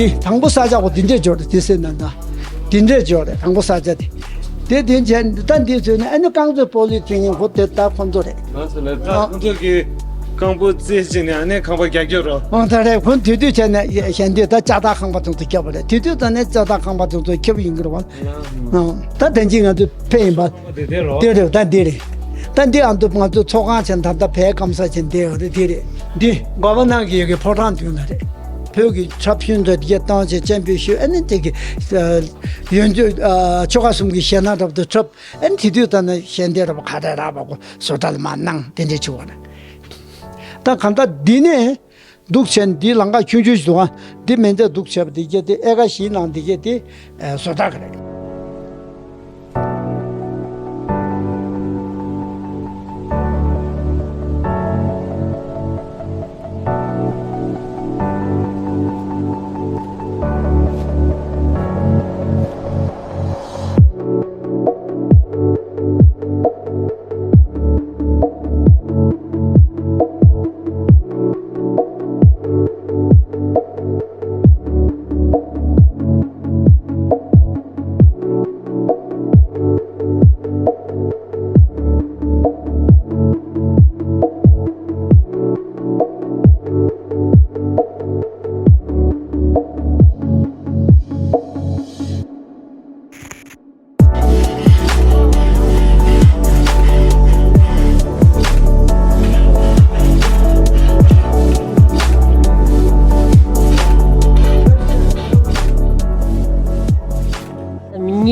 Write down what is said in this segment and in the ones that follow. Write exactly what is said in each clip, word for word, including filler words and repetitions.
དང་པོ་ས་ཆ་གོ་འདི་འདྲས་འབྱོར་རེད། དེ་སེམས་ན་ན་འདི་འདྲས་འབྱོར་རེད། དང་པོ་ས་ཆ་དེ། དེ་དེ་བྱས་ད་འདི་ཚོས་ནི་ཨ་ནི་རྐང་ཚོད་པོ་ལི་ཐིང་ཡིན་ཧོ་དེ་ད་ཁོ་ཚོ་རེད། ང་ཚོ་ལ་ད་ཨ། ཁོ་ཚོ་གི་རྐང་པོ་རྩེ་གཅིག་ནས་ཨ་ནི་ཁང་པ་རྒྱག་རྒྱུ་རོ། ཨང་ད་རེད། ཁོ་དུས་དུས་བྱས་ནས་གཞན་དུས་ད་ལྕགས་ཐག་ཁང་པ་དེ་ཚོ་ཁྱབ་པ་རེད། དུས་དུས་ད་ནས་ལྕགས་ཐག་ཁང་པ་དེ་ཚོ་ཁྱབ་ཡིན་གི་རེད་བ། ཨང་ད་དེ་གྱིས་ང་ཚོ་ཕེབས་ཡིན་པ། དེ་རེད། ད་འདི་རེད། ད་འདི་རེད། ད་འདི་ཨ་མདོ་ང་ཚོ་ཚོགས་ཁང་ཆེན་ད་ལྟ་བས་སྐམ་ས་ཆེན་འདི་ཡོད་རེད། འདི་རེད། འདི་མགོ་བ་ནང་གི་ཡོད་གི་ཕོ་བྲང་མདུན་ལ་རེད། བོད་ཀྱི་འཁྲབ་ཤུན་ཚོ་དེ་གས་བཏང་བྱས་སྤྱན་འབུལ་ཞུས། ཨ་ནི་དེ་གི་ཡོན་ཆོས་ཆོ་ག་གསུམ་གྱི་ཞལ་སྣ་འཁྲབ་ཏུ་འཁྲབ། ཨ་ནི་དེ་དུས་ད་ནི་ཞལ་འདེབས་ར་བ་ག་རེ་ར་བ་གོ་བཟོ་གྲྭ་ལ་མ་གནང་དེ་འདྲས་བྱུང་བ་རེད། ད་གང་ལྟར་འདི་ནས། འདུག་བྱས་ནས་འདིའི་ལམ་ཁ་ཆུང་ཆུང་ཞིག་འདུག་ཨ། འདི་མེ་མཛད་འདུག་བྱས་པ་འདི་བརྒྱད་དེ་ཨེ་ཀ་བཞིའི་ནང་འདི་བརྒྱད་དེ་བཟོ་ལྟ་གི་རེད།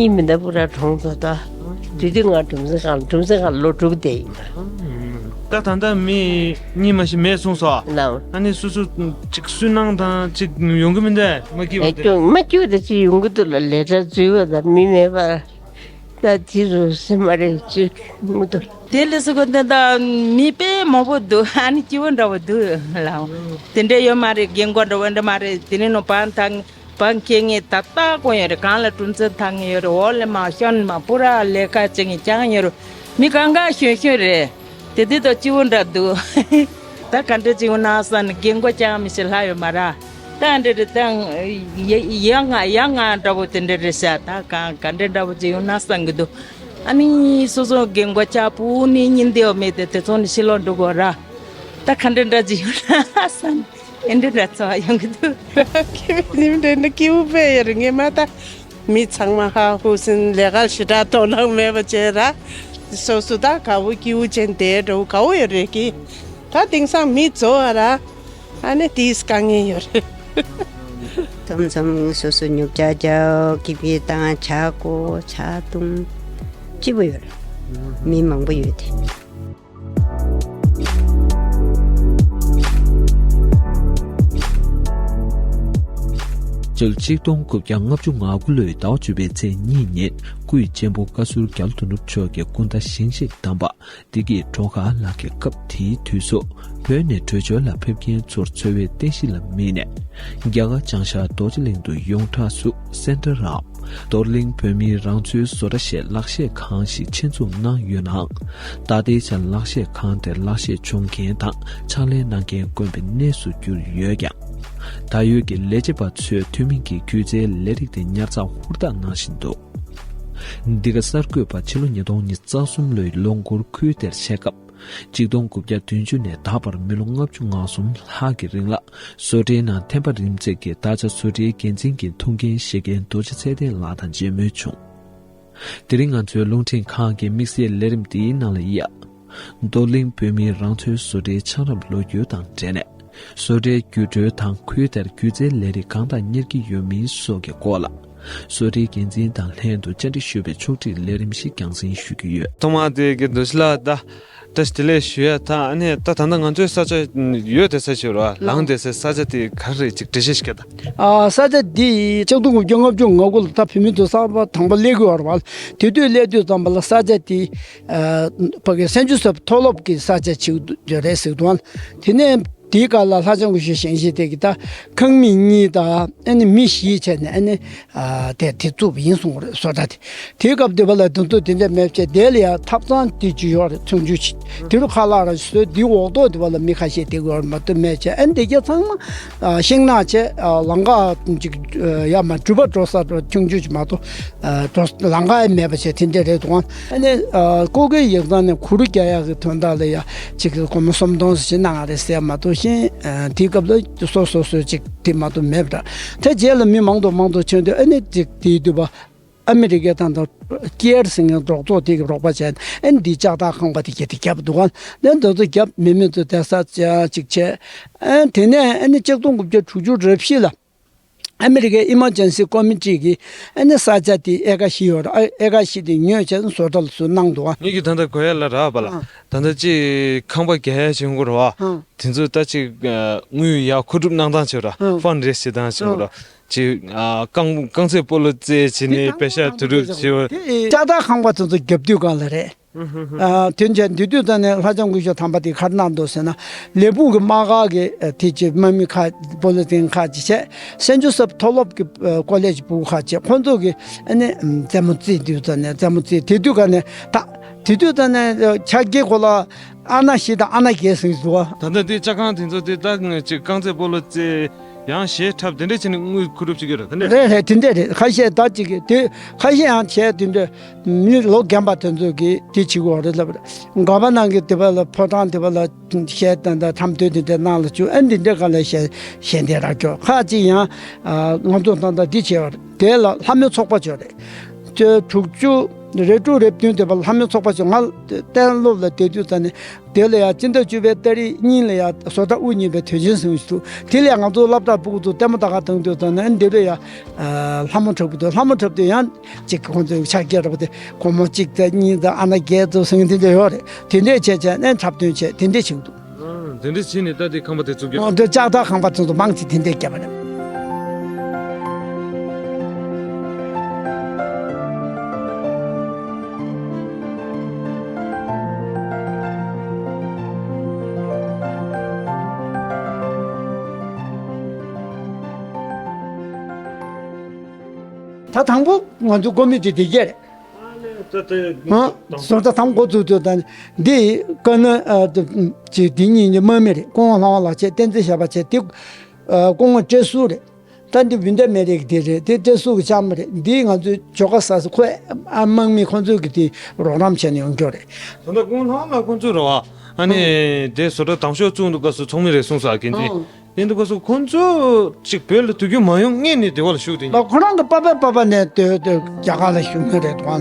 གཉིས་མི་འདའ་པུ་ར་གྲོང་ཚོ་ད། དུས་དུས་ང་གྲུམ་ཟེ་ཁང་གྲུམ་ཟེ་ཁང་ལོ་དྲུག་དེ་ཡིན། ད་ད་ལྟ་མི་གཉིས་མ་ཞིག་མེད་སོང་སོ། ལའོ། ཨ་ནི་སུ་སུ་ཅིག་སུན་སྣང་དང་ཅིག་ཡོང་གི་མི་འདའ་མ་སྐྱིད་པ་དེ། སྐྱོ་མ་སྐྱིད་པ་དེ་ཅིག་ཡོང་གི་འདུག་ལ་ལས་གྲྭ་འཛུལ་བ་དང་མི་མེད་པ། ད་དེ་རུ་སེམས་མ་རེད་ཅིག་མི་འདུག་དེ་ལས་སུ་གོ་འདི་ད་མི་དཔེ་མང་པོ་འདུག་ཨ་ནི་སྐྱིད་པོ་འདྲ་བོ་འདུག་ལའོ། དེ་འདྲ་ཡོད་མ་རེད། རྒན་གོག་འདྲ་བོ་འདྲ་མ་རེད། དེ་ནི་ནོ་པང་ཐང་པང་ཁེ་ངེ་ད་ལྟ་གོ་ཡོད་རེད། གང་ལ་གྲུམ་ཚོད་ཐང་ངེ་ཡོད་རེད། འོ་ལེ་མ་ཤོན་མ་པུ་ར་ལས་ཀ་ཅིག་ངེ་ཅང་ཡོད་རེད། མི་གང་ག་ཤོན་ཤོན་རེད། དེ་དུས་ད་སྐྱིད་པོ་འདྲ་འདུག་ད་ག་འདྲ་ཅིག་ཡོང་ན་བསམ་ནས་རྒན་གོག་ཅང་མི་ཤེས་ལྷ་ཡོད་མ་ར། ད་འདྲ་རེད་ད། ཡ་ཡ་ང་ཡ་ང་འདྲ་བོ་དེ་འདྲ་རེད་ཤག་ད་ག་ག་འདྲ་འདྲ་བོ་ཅིག་ཡོང་ན་བསམ་གི་འདུག་ཨ་ནི་སོ་སོ་རྒན་གོག་ཅག་པུ་ནི་ཉིན་དེའོ་མེད་དེ་དེ་ཚོ་ནི་ཕྱི་ལོགས་འགྲོ་དགོས་ར། ད་ག་འདྲ་འདྲ་ཅིག་ཡོང་ན་བསམ་ཨེ་འདྲ་འདྲ་ཚོ་ཡོང་གི་འདུག་ཁྱེད་ནི་འདྲ་འདྲ་སྐྱིད་པོ་དཔེ་ཡོད་རེད། ངས་མ་ད། མི་ཚང་མ་ཧ་ཧུ་སིན་ལས་ཀ་ཞེ་དྲག་དོ་སྣང་མེད་པ་བྱས་ར། སོ་སོ་ད་དགའ་བོ་སྐྱིད་པོ་ཅན་དེ་འགྲོ་དགའ་བོ་ཡོད་རེད་ཀི། ད་དེང་སང་མི་འཛོ་བ་ར། ཨ་ནི་དེས་དཀའ་ངལ་ཡོད་རེད། མཚམས་མཚམས་སོ་སོ་ཉོབ་ཆ་རྒྱག་ཀི་པི་དང་ཇ་བསྐོལ་ཇ་བཏུང་སྐྱིད་པོ་ཡོད་རེད། མི་མང་པོ་ཡོད་དེ། སྤྱི་ལོ་ཆིག་སྟོང་དགུ་བརྒྱ་ལྔ་བཅུ་ང་དགུ་ལོའི་ཟླ་བ་བཅུ་པའི་ཚེས་གཉིས་ཉིན་སྐུའི་གཅེན་པོ་བཀའ་ཟུར་རྒྱ་ལོ་དོན་གྲུབ་མཆོག་གི་སྐུ་ཟླ་ཞིང་གཤེགས་དམ་པ་བདེ་སྐྱིད་སྒྲོལ་དཀར་ལགས་ཀྱི་སྐབས་དེའི་དུས་སུ་བོད་ནས་བྲོས་བྱོལ་ལ་ཕེབས་མཁན་ཚོར་འཚོ་བའི་རྟེན་གཞི་ལ་དམིགས་ནས་རྒྱ་གར་བྱང་ཤར་རྡོ་རྗེ་གླིང་དུ་ཡོངས་གྲགས་སུ་སེན་ཏྲ་རམ། རྡོར་གླིང་བོད་མིའི་རང་འཚོའི་བཟོ་གྲྭ་ཞེས་ལག་ཤེས་ཁང་ཞིག་ཆེད་འཛུགས་གནང་ཡོད་ནའང་། ད་ལྟའི་ཆར་ལག་ཤེས་ཁང་དེར་ལག་ཤེས་སྦྱོང་མཁན་དང་ཕྱག་ལས་གནང་མཁན་དཀོན་པའི་གནས་སུ་གྱུར་ཡོད་ཀྱང་། ད་ཡོད་ཀྱི་ལས་བྱེད་པ་ཚོས་ཐུན་མིན་གྱི་སྒྱུ་རྩལ་ལས་རིགས་དེ་ཉར་ཚགས་ཧུར་ཐག་གནང་བཞིན་འདུག་འདི་ག་གསར་འགོད་པ་ཕྱི་ལོ་ཉིས་སྟོང་ཉི་ཤུ་རྩ་གསུམ་ལོའི་ལོ་འགོར་ཁུལ་དེར་ཆས་སྐབས། ཆིག་སྟོང་དགུ་བརྒྱ་བདུན་ཅུ་ནས་ད་བར་མི་ལོ་ལྔ་བཅུ་ང་གསུམ་ལྷག་གི་རིང་ལ་བཟོ་གྲྭའི་ནང་ཐེམ་པ་རིམ་འཛེགས་ཀྱི་ད་ཆ་བཟོ་གྲྭའི་འགན་འཛིན་གྱི་ཐུགས་འགན་བཞེས་མཁན་རྡོ་རྗེ་ཚེ་བརྟན་ལགས་དང་མཇལ་མོལ་བྱུང་། དེ་རིང་ང་ཚོའི་རླུང་འཕྲིན་ཁང་གི་དམིགས་བསལ་ལས་རིམ་འདིའི་ནང་ལ་ཡ། རྡོར་གླིང་བོད་མིའི་རང་འཚོའི་བཟོ་གྲྭའི་ཆགས་རིམ་ལོ་རྒྱུས་དང་འབྲེལ་ནས། བཟོ་གྲྭའི་བརྒྱུད་སྤྲོད་དང་ཁུལ་དེར་སྒྱུ་རྩལ་ལས་རིགས་གང་དག་གཉེར་གྱི་ཡོད་མིན་སོགས་ཀྱི་སྐོར་ལ། བཟོ་གྲྭའི་འགན་འཛིན་དང་ལྷན་དུ་བཅར་འདྲི་ཞུས་པའི་ཕྱོགས་སྒྲིག་ལས་རིམ་ཞིག་རྒྱང་སྲིང་ཞུ་རྒྱུ་ཡོད། ཐོག་མར་དེ་གི་འདུ་ཤེས་ལ་ད་བཀྲ་ཤིས་བདེ་ལེགས་ཞུ་ཡ། ད་ཨ་ནི་ད་ད་ལྟ་ང་ཚོའི་ས་ཆ་ཡོད་དེ་ས་ཆ་ར་ལངས་དེ་ས་ས་ཆ་དེ་ག་རེ་ཅིག་འགྲེལ་བཤད་ཞིག་ག་ད། ཨ་ས་ཆ་དེ་ཆིག་སྟོང་དགུ་བརྒྱ་ལྔ་བཅུ་ང་དགུ་ལ་ད་བོད་མི་ཚོ་གསར་པ་དང་པོ་སླེབས་དགོས་བར་བ་དེ་དུས་སླེབས་དུས་ཙམ་པ་ལ་ས་ཆ་དེ་ཕ་གི་སེན་ཇོ་སེབ་མཐོ་སློབ་ཀྱི་ས་ཆ་ཅིག་རེད་ཟེར་འདུག་དེ་ནས། དེའི་སྐབས་ལ་ལྷ་ལྕམ་སྐུ་ཞབས་ཞིང་གཤེགས་དེ་གིས་ད་ཁང་མིག་གཉིས་དང་ཨ་ནི་མི་བཞི་བྱས་ནས་ཨ་ནི་ཨ་དེ་དེ་བཙུགས་པ་ཡིན་གསུང་གི་རེད། བཟོ་གྲྭ་དེ། དེའི་སྐབས་དེ་བ་ལ་དེ་ཚོ་དེ་འདྲ་མེད་བྱས། དེ་ལ་ཡང་ཐབ་ཚང་དེ་ཅིག་ཡོད་རེད། ཆུང་ཆུང་ཅིག་དེ་རུ་ཁ་ལག་རང་བཟོས། དེའི་འོག་ཐོག་དེ་བ་ལ་མི་ཁ་ཤས་བསྡད་ཀྱི་ཡོད་རེད་མ་གཏོགས་མེད་བྱས། ཨ་ནི་དེ་གྱ་ཚང་མ་ཨ་ཤིང་ནགས་བྱས། ཨ་ལམ་ཁ་ཅིག་ཡར་མར་འགྲུལ་པ་འགྲོ་ས་ཆུང་ཆུང་ཅིག་མ་གཏོགས། ཨ་འགྲོ་ལམ་ཁ་ཡང་མེད་པ་བྱས། དེ་འདྲ་རེད་འདུག་ཨ་ནི་ཨ་སྐུ་སྒེར་ཡིག་ཚང་ནས་གུར་རྒྱག་ཡག་གི་དོན་དག་ལ་ཡ་ཅིག་སྒོར་མོ་སུམ་སྟོང་ཙམ་ཞིག་གནང་བ་རེད་ཟེར་མ་གཏོགས། གཞན་ཨ་དེའི་སྐབས་ལ་སོ་སོ་སོ་ཅིག་དེ་མ་གཏོགས་མེད་པ་འདྲ། དེ་རྗེས་ལ་མི་མང་དུ་མང་དུ་བྱོན་དུས་ཨ་ནི་ཅིག་དེའི་དུས་པ་ཨ་མི་རི་ཀའི་ད་ལྟ་ཀེར་ཟེར་མཁན་རོགས་ཚོགས་དེ་གི་རོགས་པ་བྱས། ཨ་ནི་འདི་ལྕགས་ཐག་ཁང་པ་དེ་གྱ་དེ་བརྒྱབ་འདུག་ག་ཨ་ནི་འདི་ཚོ་བརྒྱབ། མི་མི་ཚོ་བསྡད་ས་ཅིག་བྱས། ཨ་ནི་དེ་ནས་ཨ་ནི་ཆིག་སྟོང་དགུ་བརྒྱ་དྲུག་ཅུ་རེ་བཞི་ལ་ཨ་མི་རི་ཀའི་ཨི་མར་ཇེན་སི་ཀོ་མི་ཊི་གིས་ཨ་ནི་ས་ཆ་དེ་ཨེ་ཀ་བཞི་ཡོད་རེད། ཨ་ཨེ་ཀ་བཞི་དེ་ཉོས་བྱས་བཟོ་གྲྭ་ལ་ཚུར་གནང་འདུག་ག་ངེད་ཀྱིས་ད་ལྟ་གོ་ཡ་ལ་རག་པ་ལ། ཨ་ད་ལྟ་ཅིག་ཁང་པ་རྒྱག་ཡ་བྱེད་དགོས་རེད་བ། ཨ་དེ་ཚོ་ད་ཅིག་ཨ་དངུལ་ཡར་མཁོ་སྒྲུབ་གནང་སྟངས་བྱེད་ར། ཨ་ཕན་རེ་ཟེར་སྟངས་བྱེད་ར། ཨ་ཅིག་ཨ་རྐང་རྐང་རྩེད་སྤོ་ལོ་རྩེད་བྱེད་ནས་པེ་ཤ་དུ་རུབ་བྱེད་བ། དེ་ལྕགས་ཐག་ཁང་པ་དེ་ཚོ་རྒྱབ་དུས་སྒང་ལ་རེད། ཨ་དེ་བྱས་དེ་དུས་ད་ནས་ལྷ་ལྕམ་སྐུ་ཞབས་དམ་པ་དེ་ག་རེ་གནང་འདུག་ཟེར་ན། ལས་ཕུག་གི་དམག་སྒར་གྱི་ཨ་དེ་ཅིག་དམག་མི་ཁག་སྤོ་ལོ་རྩེད་མཁན་ཁག་ཅིག་བྱས། སན་ཇོ་སེབ་མཐོ་སློབ་ཀྱི་ཨ་ཀོ་ལེཇ་ཕྲུ་གུ་ཁག་ཅིག་ཁོང་ཚོ་གིས་ཨ་ནི་ཨམ་རྩེད་མོ་རྩེད་དུས་ད་ནས་རྩེད་མོ་རྩེད། དེ་དུས་སྒང་ནས་ད་དེ་དུས་ད་ནས་ཕྱག་འཁྱེར་གོ་ལ་ཨ་ན་བཞི་དང་ཨ་ན་བརྒྱད་ཟེར་གྱི་འདུག་ག་ད་ལྟ་དེ་ལྕགས་ཁང་དེ་ཚོ་དེ་ད་ཅིག་རྐང་རྩེད་སྤོ་ལོ་རྩེད། ཡང་གཞས་འཁྲབ་དེ་འདྲ་བྱས་ནས་དངུལ་མཁོ་སྒྲུབ་བྱེད་ཀྱི་རེད། དེ་འདྲ་རེད། རེད་རེད། དེ་འདྲ་རེད། ཁ་ཤས་ད་ཅིག་གིས་དེ་ཁ་ཤས་ཡང་བྱས་དེ་འདྲ་མི་ལོ་རྒན་པ་དེ་ཚོ་གིས་དེ་བྱེད་དགོས་རེད་ལབ་རེད། འགག་པ་ནང་གི་དེ་བ་ལ་ཕོ་བྲང་དེ་བ་ལ་གཞས་དང་ད་འཁྲབ་སྟོན་དེ་འདྲ་གནང་ལ་བཅུག་ཨ་འདི་འདྲ་ག་ལ་གཞས་གཞས་འདི་རག་ཀྱོག་ཁ་ཅིག་ཡང་ཨ་ང་ཚོ་ད་ལྟ་འདི་བྱས་པ་རེད། དེ་ལ་ལྷ་མོའི་ཚོགས་པ་བྱས་རེད། དེ་དྲུག་ཅུ་རེ་དྲུག་རེ་བདུན་དེ་བ་ལྷ་མོའི་ཚོགས་པ་བྱས། ང་གཏན་སློབ་ལ་བསྡད་དུས་ད་ནི། དེ་ལ་ཡང་སྤྱི་ཟླ་བཅུ་པའི་ཏ་རིག་གཉིས་ལ་ཡང་བཟོ་གྲྭ་དབུ་བརྙེས་པའི་དུས་ཆེན་ཟེར་བ་ཞིག་འདུག་དེ་ལ་ཡང་ང་ཚོ་སློབ་གྲྭ་ཕྲུ་གུ་ཚོ་ལྟད་མོ་ལྟ་ག་བཏང་དུས་ད་ནི་འདི་ལ་ཡང་ལྷ་མོ་འཁྲབ་ཀྱི་འདུག་ལྷ་མོ་འཁྲབ་དུས་ཡང་ཅིག་ཁོང་ཚོའི་ཕྱག་རྒྱ་རེད་པ། དེ་སྒོར་མོ་གཅིག་དང་གཉིས་དང་ཨ་ན་བརྒྱད་ཙམ་ཟེར་མཁན་དེ་འདྲ་ཡོད་རེད། དེ་འདྲས་བྱས་བྱས་ནས་འཁྲབ་སྟོན་བྱས་དེ་འདྲས་བྱེད་ཀྱི་འདུག་དེ་འདྲ་བྱས་ནས་ད་དེ་ཁང་པ་དེ་བཙུགས་རྒྱུ། འོ་དེ་ལྕགས་ཐག་ཁང་པ་དེ་ཚོ་མང་ཆེ་དེ་འདྲས་བརྒྱབ་པ་རེད། ད་དང་པོ་ང་ཚོ་ཀོ་མི་ཊི་དེ་གས་རེད། ཨ་ནི་ད་ལྟ་ཨ་བཟོ་གྲྭ་དང་འགོ་བཙུགས་དུས་ད་འདི་ཀ་ན་ཨ་ཅིག་འདི་གཉིས་ནི་དམག་མི་རེད། སྐུ་ངོ་ལྷ་དབང་ལགས་བྱས། བསྟན་འཛིན་ཞབས་པ་བྱས། དེ་ཨ་སྐུ་ངོ་བཀྲས་ཟུར་རེད། ད་འདི་བིན་ད་མེ་རེད་དེ་རེད། དེ་བཀྲས་ཟུར་གྱི་ལྕམ་མོ་རེད། འདི་ང་ཚོའི་ཇོ་ཁ་ས་སུ་ཁོས་ཨ་དམག་མི་ཁོང་ཚོས་ཀྱི་དེ་རོགས་རམ་བྱས་ནས་ཡོང་རྒྱུ་རེད། ད་ལྟ་སྐུ་ངོ་ལྷ་དབང་ལགས་ཁོང་ཚོས་རེད་བ། ཨ་ནི་དེ་བཟོ་གྲྭ་དང་ཤོག་བཙུགས་འདུག་སྐབས་སུ་ཚོགས་མི་རེད་གསུངས་སོང་། ཨ་དགེ་འདུན། ཨ་དེ་འདུག་སྐབས་སུ་ཁོང་ཚོ་ཅིག་བོད་ལ་དུས་རྒྱུན་མ་ཡོང་སྔོན་ནས་དེ་བ་ལ་བཞུགས་དེ། ཁོ་རང་གི་པ་ཕ་པ་ཕ་ནས་དེ་དེ་རྒྱ་གར་ལ་བཞུགས་མཁན་རེད་དོ།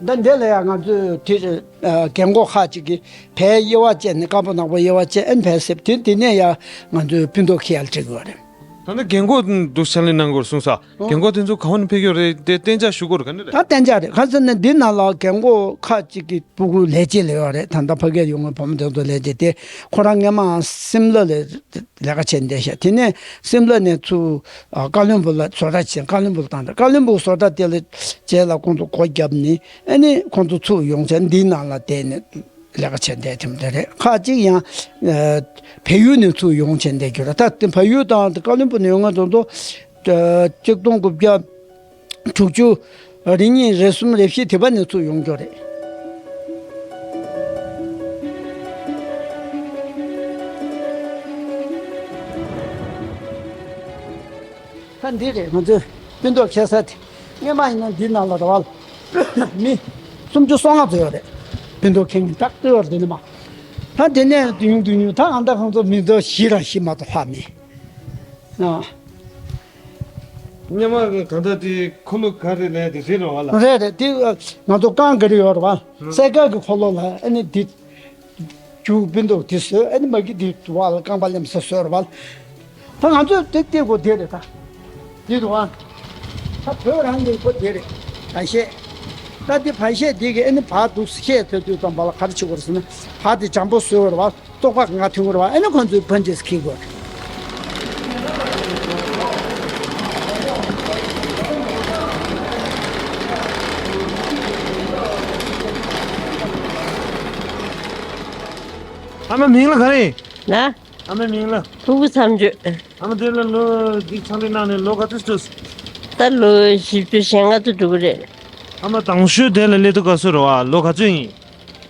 ད་འདི་ལ་ཡང་ང་ཚོས་དེ་རྒན་གོག་ཁག་ཅིག་གིས་ཕའི་དབྱེ་བ་བཅད་ནས། དཀར་པོ་ནག་པོ་དབྱེ་བ་བཅད། ཨ་ནི་ཕའི་སེབ་དེ་དེ་ནས་ཡང་ང་ཚོས་སྤུན་ཐོག་ཁེ་ཡར་ཁྲིད་དགོས་རེད། ད་ནི་རྒན་གོག་འདུག་ཕྱག་ལས་གནང་དགོས་གསུངས་ས། ཨོ། རྒན་གོག་དེ་ཚོ་ག་བ་ནས་ཕེབས་ཀྱི་ཡོད་རེད། དེ་གཏན་འཇགས་ཞུ་དགོས་རེད། ག་ནས་རེད། ད་གཏན་འཇགས་རེད། ག་ཟེར་ན་འདི་ནང་ལ་རྒན་གོག་ཁག་ཅིག་གི་སྤུ་གུ་ལས་བྱེད་ལས་ཡོད་རེད། ད་ལྟ་ཕ་གིར་ཡོང་བའི་བུ་མོ་དེ་ཚོ་ལས་བྱེད་དེ། ཁོ་རང་སྔོན་མ་སིམ་ལ་ལ་ལས་ཀ་བྱས་བསྡད་ཤག་དེ་ནས་སིམ་ལ་ནས་ཚུར་ཨ་ཀ་ལོན་སྦུག་ལ་བཟོ་གྲྭ་ཕྱིན། ཀ་ལོན་སྦུག་ལ་བཏང་། ཀ་ལོན་སྦུག་བཟོ་གྲྭ་དེ་ལ་རྗེས་ལ་ཁོང་ཚོ་སྒོ་བརྒྱབ་ནས། ཨ་ནི་ཁོང་ཚོ་ཚུར་ཡོང་བྱས་འདིའི་ནང་ལ་བསྡད་ནས་ལས་ཀ་བྱས་བསྡད་དེ་མོ་དེ་རེད། ཁག་ཅིག་ཡང་ཨ་བལ་ཡུལ་ནས་ཚུར་ཡོང་བྱས་བསྡད་རྒྱུ་རེད། ད་དེ་བལ་ཡུལ་དང་ཀ་ལོན་སྦུག་ནས་ཡོང་མཁན་དེ་ཚོ་ཨ་གཅིག་སྟོང་དགུ་བརྒྱ་དྲུག་ཅུ་རེ་གཉིས་རེ་གསུམ་རེ་བཞི་དེ་བ་ནས་ཚུར་ཡོང་རྒྱུ་རེད། ད་འདི་རེད། ང་ཚོའི་སྤུན་ཐོག་ཁེ་ས་དེ། སྔོན་མ་ཡིན་ན་འདི་ནང་ལ་ར་བ་ལ་མི་སུམ་ཅུ་སོ་ལྔ་ཙམ་ཡོད་རེད། སྤུན་ཐོག་ཁེ་ངན་ཏག་ཏག་ཡོད་རེད། དེ་ནས་མ་ད་དེ་ནས་དུ་ཉུང་དུ་ཉུང་ད་ཨ་ད་ཁོང་ཚོ་མི་ཚོ་བཞི་ར་བཞི་མ་གཏོགས་ལྷག་མེད། ཨ། སྔོན་མ་གི་གང་ལྟར་དེ་འཁོར་ལོ་ག་རེ་ལས་དེ་རེད་རེད་བ་ལ། རེད་རེད། དེ་ང་ཚོ་རྐང་ག་རེ་ཡོད་རེད་བ། སེ་ཀ་གི་འཁོར་ལོ་ལ་ཨ་ནི་དེ་རྒྱུག་སྤུན་ཐོག་དེ་བཟོས། ཨ་ནི་མ་གི་དེ་བ་ལ་རྐང་པ་ལེམ་ས་བཟོས་རེད་བ། ད་ང་ཚོས་དེ་བལྟས་གོ་དེ་རེད་ད། དེ་རེད་བ། ད་བོད་རང་གི་གོ་དེ་རེད། བལ་གཞས། ད་དེ་བལ་གཞས་དེ་གི་ཨ་ནི་བར་འདུག་གཞས་ཐོས་དུས་ཙམ་པ་ལ་ག་རེ་བྱེད་དགོས་རེད་ཟེར་ན། བར་དེ་འཇམ་པོ་བཟོས་རེད་བ། བཙོག་པ་ང་ཐོན་གྱི་རེད་བ། ཨ་ནི་ཁོང་ཚོས་ཕན་ཅེས་ཁེལ་དགོས་རེད། ཨ་མ་མིང་ལ་ག་རེ་ཡིན། ན། ཨ་མ་མིང་ལ། ཕུར་བུ་མཚམས་གཅོད། ཨ་མ་དེ་ལ་ལོ་འདི་ཕྱག་ལས་གནང་ནས་ལོ་ག་ཚོད་འགྲོ། ད་ལོ་བཞི་བཅུ་ཞེ་ལྔ་ཙམ་འགྲོ་གི་རེད། ཨ་མ་དང་ཤོས་དེ་ལ་སླེབས་དུས་ག་ཚོད་རེད་བ། ལོ་ག་ཚོད་ཡིན།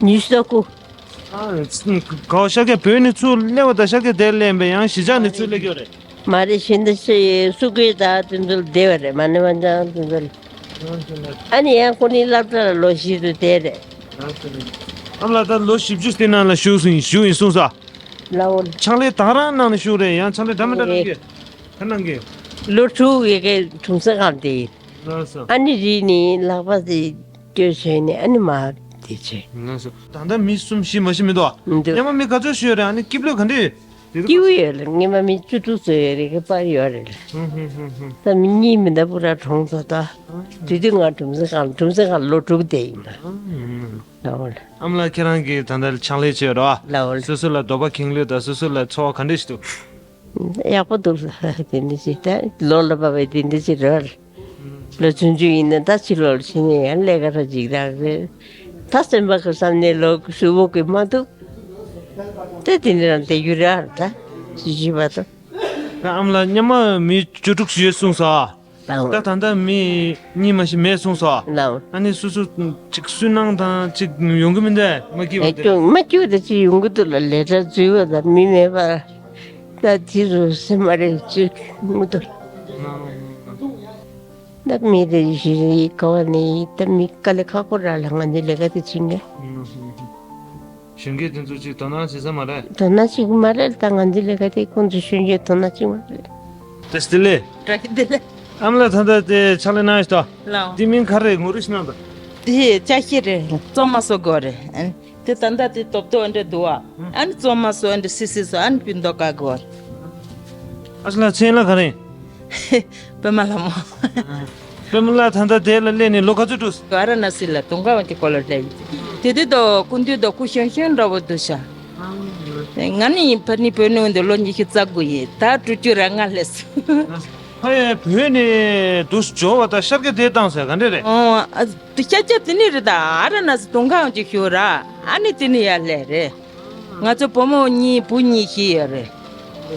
ཉི་ཤུ་རྩ་དགུ། ཨ་ག་བ་ཤར་རྒྱག་བོད་ནས་ཚུར་སླེབས་པ་དང་ཤར་རྒྱག་དེ་སླེབས་པའི་ཡང་གཞིས་ཆགས་ནས་ཚུར་སླེབས་ཀྱི་ཡོད་རེད། མ་རེད། གཞན་དུ་སུ་ཡི་སུ་གོས་དང་དེ་ཚོ་ལ་བསྡད་པ་རེད། མ་ཎི་བ་འཆང་དེ་ཚོ་ལ། ཨ་ནི་ཡང་ཁོ་ནི་སློབ་གྲྭ་ལ་ལོ་བཞི་ཙམ་བསྡད་རེད། ཨ་མ་ལགས་ད་ལོ་བཞི་བཅུ་དེ་ནང་ལ་བཞུགས་སུ་ཡིན་བཞུགས་ཡིན་གསུངས་ས། ལའོ། ཕྱག་ལས་དང་རང་གནང་ནས་བཞུགས་རེད། ཡང་ཕྱག་ལས་འདྲ་མི་འདྲ་གནང་གི། ག་གནང་གི། ལོ་དྲུག་ཡི་གེ་གྲུམ་ས་ཁང་དེ་ཡིན། ལགས་སོ། ཨ་ནི་རི་ནི་ལག་པ་དེ་སྐྱོ་བྱས་ནས་ཨ་ནི་མ་དེ་བྱས། ལགས་སོ། ད་ལྟ་མི་གསུམ་བཞི་མ་གཞི་མི་འདུག་ཨ། འདུག་སྔོན་མ་མི་ག་ཚོད་བཞུགས་ཡོད་རེད། ཨ་ནི་སྐྱིད་པོ་ག་འདྲ་ཡོད། སྐྱིད་པོ་ཡོད་རེད། སྔོན་མ་མི་བཅུ་དྲུག་ཙམ་ཡོད་རེད། ག་པར་ཡོད་རེད། ཧུམ་ཧུམ་ཧུམ་ཧུམ། ད་མི་གཉིས་མི་འདུག་པུ་ར་གྲོངས་ཚར་ད། དེ་དུས་ང་གྲུམ་ས་ཁང་གྲུམ་ས་ཁང་ལོ་དྲུག་བསྡད་ཡིན་ན། ཧུམ། ལའོ་ལ། ཨ་མ་ལགས་ཁྱེད་རང་གིས་ད་ལྟ་ཕྱག་ལས་བྱས་ཡོད་རེད་བ། ལའོ་ལ། སོ་སོ་ལ་འདོད་པ་ཁེངས་ལོས་དང་སོ་སོ་ལ་ཚོར་བ་ག་འདྲ་ཞིག་འདུག་ཡག་པོ་འདུག་ལ། དེ་འདྲ་ཞིག་ད་ལོ་ལ་བབས་པའི་དེ་འདྲ་ཞིག་རེད་བ། ལོ་ཆུང་ཆུང་ཡིན་ན་ད་ཕྱི་ལོགས་ལ་ཕྱིན་ནས་ཡང་ལས་ཀ་ར་ཅིག་རག་རེད། ད་སེམས་པ་གི་བསམ་ནས་ལོ་གི་ཧྲུལ་པོ་གི་མ་འདུག་ད་དེ་འདྲ་རང་བསྡད་རྒྱུ་རེད་ད། ཞི་ཞི་བ་དང་། ད་ཨ་མ་ལགས་སྔོན་མ་མི་བཅུ་དྲུག་ཡོད་གསུངས་ས། ད་ད་ལྟ་མི་གཉིས་མ་ཞིག་མེད་གསུངས་ས། ལའོ། ཨ་ནི་སོ་སོ་ཅིག་སུན་སྣང་དང་ཅིག་ཡོང་གི་མི་འདུག་མ་སྐྱིད་པ་དེ། མ་སྐྱིད་པ་དེ་ཅིག་ཡོང་གི་འདུག་ལ། ལས་གྲྭ་འཛུལ་བ་དང་མི་མེད་པ། ད་དེ་ཚོ་སེམས་མ་རེད་ཅིག་མི་འདུག་ད་མི་རེ་ཞིག་རེ་ག་བ་ནས་ད་མི་དཀའ་ལས་ཁག་པོ་ར་ལ་ང་ཚོའི་ལས་ཀ་དེ་བྱེད་མཁན། གཞོན་སྐྱེས་དེ་ཚོ་ཅིག་དོ་སྣང་བྱེད་ས་མ་རེད། དོ་སྣང་བྱེད་ཀྱི་མ་རེད། ད་ང་ཚོའི་ལས་ཀ་དེ་ཁོང་ཚོ་གཞོན་སྐྱེས་དོ་སྣང་བྱེད་མ་རེད། བཀྲ་ཤིས་བདེ་ལེགས། བཀྲ་ཤིས་བདེ་ལེགས། ཨ་མ་ལགས་ད་ལྟ་དེ་ཕྱག་ལས་གནང་ཡོད་ད། ལའོ། དེ་མིང་ག་རེ་ངོ་རིས་གནང་ད། དེ་ཅ་ཤེ་རེད། བཙོན་མ་བཟོ་དགོས་རེད། དེ་ད་ལྟ་དེ་ཐོབ་ཐོབ་འདྲ་འདུག་ཨ། ཨ་ནི་བཙོན་མ་བཟོ་འདྲ་སི་སི་བཟོ་ཨ་ནི་ཕུད་མདོག་དཀར་དགོས། ཨ་ཅག་ལགས་མཚན་ལ་ག་རེ། པད་མ་ལྷ་མོ། པད་མ་ལགས་ད་ལྟ་དེ་ལ་སླེབས་ནས་ལོ་ག་ཚོད་འགྲོ། ཝཱ་ར་ཎ་སི་ལ་དུང་དཀར་འོད་ཀྱི་སྐོར་ལ་སླེབས་ཡིན། དེ་དུས་དུ་སྐུ་མདུན་དུ་སྐུ་གཞོན་གཞོན་འདྲ་བོ་འདུག་ཤག་ང་ནི་ཕ་ནི་བོད་ནས་འོང་དུས་ལོ་ཉི་ཤུ་རྩ་དགུ་ཡིན། ད་དྲུག་ཅུ་རེ་ལྔ་སླེབས་སོང་། ཕ་ཡ་བོད་ནས་འདུག་འབྱོར་བ་དང་ཤར་རྒྱག་དེ་བཏང་ཟེར་ག་འདྲ་རེད། ཨོ། ཨ་དེ་ཤར་རྒྱག་དེ་ནི་རེད། ད་ཝཱ་ར་ཎ་སི་དུང་དཀར་འོད་ཀྱི་ཞུ་ར། ཨ་ནི་དེ་ནི་ཡར་སླེབས་རེད། ང་ཚོ་བུ་མོ་གཉིས་བུ་གཉིས་ཤིག་ཡོད་རེད།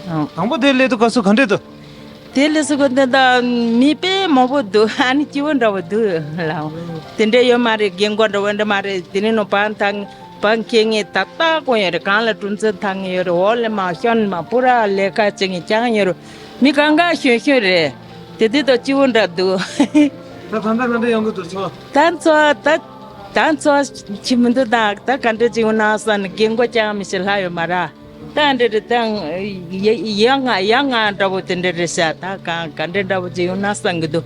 ཨང་། དང་པོ་དེ་སླེབས་དུས་ག་ཚོད་ག་འདྲས་འདུག་དེ་སླེབས་སུ་གོ་དེ་ད་མི་དཔེ་མང་པོ་འདུག་ཨ་ནི་སྐྱིད་པོ་འདྲ་བོ་འདུག་ལགས། དེ་འདྲས་ཡོད་མ་རེད། རྒན་གོག་འདྲ་བོ་འདྲ་མ་རེད། དེ་ནས་ནོ་བང་ཐང་བང་ཁྱེར་མཁན་ཏག་ཏག་ཀུན་ཡོད་རེད། གང་ལ་གྲུ་འཛིན་བཏང་མཁན་ཡོད་རེད། འོག་ལ་མ་གཞོན་མ་པུ་ར་ལས་ཀ་བྱེད་མཁན་རྐྱང་ཡོད་རེད། མི་གང་ག་གཞོན་གཞོན་རེད། དེ་དུས་ད་སྐྱིད་པོ་འདྲ་འདུག་ད་ད་ལྟ་ག་འདྲ་ཡོང་གི་འདུག་ཚོ། ད་ཚོ་ད་ད་ཚོ་ཁྱི་མི་འདུག་ད་ད་ག་འདྲ་ཅིག་ཡོང་ན་བསམ་ནས། རྒན་གོག་རྐྱང་མི་ཞིག་ལྷག་ཡོད་མ་རེད། ད་འདྲ་རེད། ད་ཡ་ཡ་ང་ཡ་ང་འདྲ་བོ་དེ་འདྲ་རེད་ཤག་ད་ག་ག་འདྲ་འདྲ་བོ་ཅིག་ཡོང་ན་བསམ་གི་འདུག་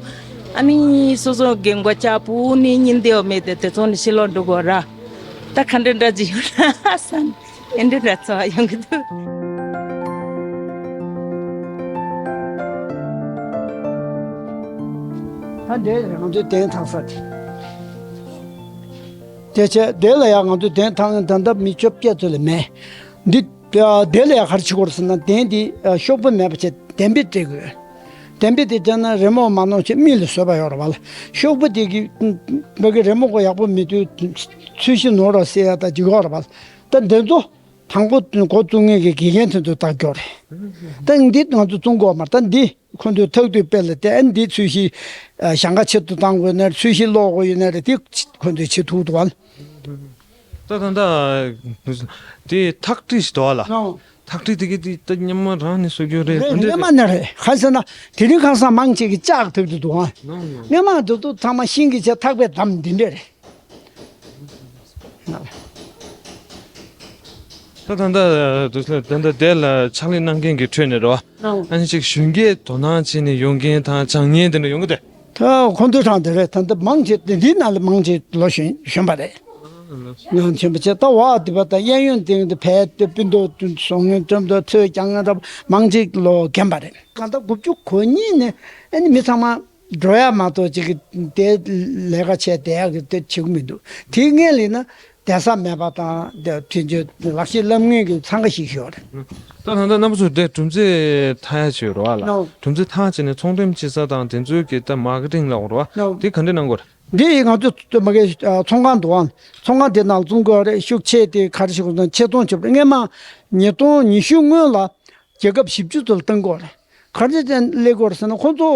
ཨ་ནི་སོ་སོ་རྒན་གོག་ཆགས་པོ་ནི་སྙིང་བདེ་བ་མེད་དེ། དེ་ཚོ་ནི་ཕྱི་ལོགས་འགྲོ་དགོས་ར། ད་ག་འདྲ་འདྲ་ཅིག་ཡོང་ན་བསམ། ཨེ་འདྲ་འདྲ་ཚོ་ཡོང་གི་འདུག་ད་འདྲ་རེད། ང་ཚོའི་གདན་འཐག་ས་དེ། དེ་བྱས་དེ་ལ་ཡང་ང་ཚོའི་གདན་འཐག་མཁན་ད་ལྟ་མི་བཅོ་བརྒྱད་ཙམ་ལས་མེད། འདི་དེ་ལ་ཡང་ག་རེ་བྱེད་དགོས་རེད་ཟེར་ན། གདན་འདི་ཤོག་བུ་མེད་པ་བྱས་གདན་དཔེ་སྤྲད་དགོས། གདན་དཔེ་དེ་སྤྲད་ན་རི་མོ་མ་ནོར་བྱས་མི་ལ་བཟོས་པ་ཡོད་རེད་བ་ལ། ཤོག་བུ་དེ་གི་བོད་ཀྱི་རི་མོ་གོ་ཡག་པོ་མེད་དུས་ཚོས་གཞི་ནོར་ར་ཟེར་ཡ་ད་འཇིགས་ཡོད་རེད་བ་ལ། ད་འདི་ཚོ་དང་པོ་འགོ་བཙུགས་མཁན་གྱི་དགེ་རྒན་དེ་ཚོ་ལྟ་རྒྱུ་རེད། ད་འདི་ང་ཚོ་བཙུགས་དགོས་མ་རེད། ད་འདི་ཁོ་ཚོས་ཐག་དུས་དཔེ་ལ་བལྟས། ཨ་འདི་ཚོས་གཞི་ཞང་ཁ་ཆེད་དུ་བཏང་དགོས་ན་རེད། ཚོས་གཞི་སློག་དགོས་ཡོད་ན་རེད། དེ་ཁོ་ཚོས་བྱེད་ཐུབ་འདུག་བ། ད་ད་ད་དེ་ཐག་ཁྲིད་ཞིག་འདུག་བ་ལ། ཨོ། ཐག་ཁྲིད་དེ་གི་དེ་ད་སྔོན་མ་རང་ནས་བཟོ་རྒྱུ་རེད། རེད། སྔོན་མ་ནས་རེད། ག་ཟེར་ན་དེ་རིང་ཁ་སང་མང་ཆེ་གི་ལྕགས་ཐུབ་ཀྱི་འདུག་ཨ། ནོ་ནོ། སྔོན་མ་འདུག་འདུག་ཚང་མ་ཤིང་གི་ཆ་ཐག་པས་བསྡམས་འདི་འདྲ་རེད། ད་ད་ད་དུ་ད་ད་དེ་ལ་ཕྱག་ལས་གནང་མཁན་གྱི་ཁྲོད་ནས་རེད་བ། ཨ་ནི་ཅིག་གཞོན་སྐྱེས་དོ་སྣང་བྱས་ནས་ཡོང་མཁན་དང་སྦྱང་མཁན་དེ་འདྲ་ཡོང་གི་དེ། ད་ཁོང་ཚོའི་གྲངས་དེ་རེད། ད་ལྟ་མང་ཆེ་དེ་འདིའི་ནང་ལ་མང་ཆེ་ལོ་གཞོན་གཞོན་པ་རེད། ཡང་ཆེན་པོ་ཆེ་ད་བ་དེ་བ་ད་གཡས་གཡོན་སྟེང་དུ་བས་ཏེ་སྤུན་ཏོག་བཟོ་མཁན་འགྲམ་དུ་ཚོས་རྒྱག་མཁན་འདྲ་མང་ཆེ་ལོ་རྒན་པ་རེད། གང་ལྟར་དགུ་བཅུ་གོ་གཉིས་ནས་ཨ་ནི་མི་ཚང་མ་འགྲོ་ཡ་མ་གཏོགས་ཅིག་གི་དེ་ལས་ཀ་བྱས་བསྡད་ཡ་གི་དེ་བྱེད་ཀྱི་མི་འདུག་དེའི་སྔོན་ལ་ཡིན་ན་བསྡད་ས་མེད་པ་དང་དེ་དུས་ཚོད་ལག་ཤེས་བསླབ་མཁན་གྱི་འཚང་ཁ་ཤིག་ཤོར་རེད། ད་ད་ལྟ་རྣམ་པ་ཚོ་དེ་གྲུམ་རྩེ་ཐག་ཡ་བྱས་ཡོད་རེད་བ་ལ། ནོ། གྲུམ་རྩེ་ཐག་བྱས་ནས་ཚོང་འགྲེམས་བྱེད་ས་དང་དེ་ཚོའི་གི་ད་མར་ཀེ་ཊིང་ལབ་དགོས་རེད་བ། ནོ། དེ་ག་འདྲས་གནང་དགོས་རེད། འདི་ང་ཚོ་མ་གི་ཚོང་ཁང་འདུག་ཨང་། ཚོང་ཁང་དེ་ནང་བཙོང་དགོས་རེད། ཤུགས་ཆེ་དེ་ག་རེ་ཞིག་དང་ཆེད་གཏོང་བྱེད་པ་རེད། སྔན་མ་ཉིས་སྟོང་ཉི་ཤུ་སྔོན་ལ་རྒྱལ་ཁབ་བཞི་བཅུ་ཙམ་བཏང་དགོས་རེད། ག་རེ་བྱས་ནས་སླེབས་དགོས་རེད་ཟེར་ན། ཁོ་ཚོ་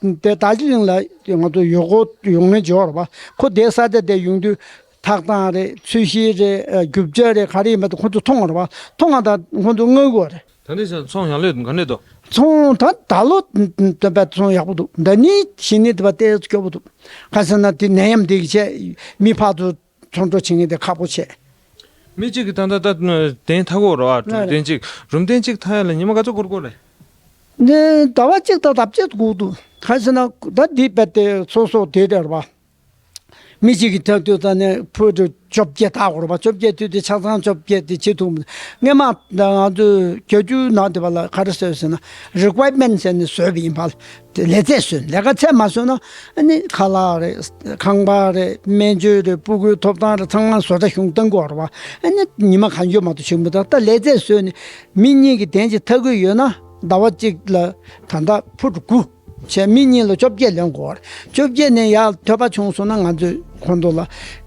དེ་རྡོ་རྗེ་གླིང་ལ་ང་ཚོ་ཡོད་སྐོར་ཡོང་མཁན་ཅིག་ཡོད་རེད་པ། ཁོ་དེ་ས་ཆ་དེ་ཡོང་དུས་ཐག་དང་རེད། ཚོས་གཞི་རེད། རྒྱུ་ཆ་རེད། ག་རེ་ཡིན་པ་དེ་ཁོ་ཚོ་མཐོང་བ་རེད་པ། མཐོང་བ་དང་ཁོ་ཚོ་མངགས་དགོས་རེད། ད་ནི་ཚོང་ཡག་ལོས་ག་འདྲས་འདུག་ཚོང་ད་ད་ལོ་སྟོན་པ་ཚོང་ཡག་པོ་འདུག་ད་ནི་གཞི་ནས་དེ་བ་ཏོག་ཙམ་སྐྱོ་པོ་འདུག་ག་ཟེར་ན་དེ་ནད་ཡམས་དེ་གི་ཆེད་མི་ཕར་ཚུར་ཚོང་འགྲོ་བྱེད་མཁན་དེ་ཁག་པོ་ཆེ། མི་གཅིག་གིས་ད་ལྟ་ད་གདན་འཐག་གོ་ར་བ། ལགས་རེད། གདན་གཅིག་རུམ་གདན་གཅིག་འཐག་ཡ་ལ་ཉི་མ་ག་ཚོད་འགོར་གོ་རེད། ནི་ཟླ་བ་གཅིག་དང་ལྡབ་གཅིག་འགོར་འདུག་ག་ཟེར་ན་ད་འདི་རྦད་དེ་སོ་སོ་དེ་རེད་པ། མི་གཅིག་གིས་འཐག་དུས་ད་ནི་ཕུད་དུ་བཅོ་བརྒྱད་འཐག་དགོས་རེད་པ། བཅོ་བརྒྱད་དུས་དེ་ཆ་ཚང་བཅོ་བརྒྱད་དེ་བྱེད་ཐུབ་མི་འདུག་སྔན་མ་ང་ཚོས་བརྒྱད་ཅུ་ནང་དེ་བ་ལ་ག་རེ་བཟོས་ཟེར་ན། རི་ཀོ་ཡར་མེན་ཊི་ཟེར་ནས་བཟོས་པ་ཡིན་པ། དེ་ལས་ཚད་བཟོས། ལས་ཀ་ཚད་མ་བཟོས་ན་ཨ་ནི་ཁ་ལག་རེད། ཁང་པ་རེད། སྨན་བཅོས་རེད། ཕྲུ་གུའི་ཐོབ་ཐང་རེད། ཚང་མ་བཟོ་གྲྭ་གཞུང་བཏང་དགོས་རེད་པ། ཨ་ནི་ཉི་མ་གང་བྱོས་མ་གཏོགས་བྱེད་མི་ཐུབ། ད་ལས་ཚད་བཟོས་ནས་མི་གཉིས་ཀྱིས་གདན་གཅིག་འཐག་གི་ཡོད་ན་ཟླ་བ་གཅིག་ལ་ད་ལྟ་ཕུད་དགུ་བྱས། མི་གཉིས་ལ་བཅོ་བརྒྱད་ལོན་དགོས་རེད། བཅོ་བརྒྱད་ནས་ཡར་ཐོལ་པ་བྱུང་སོང་ན་ང་ཚོས་ཁོང་ཚོ་ལ་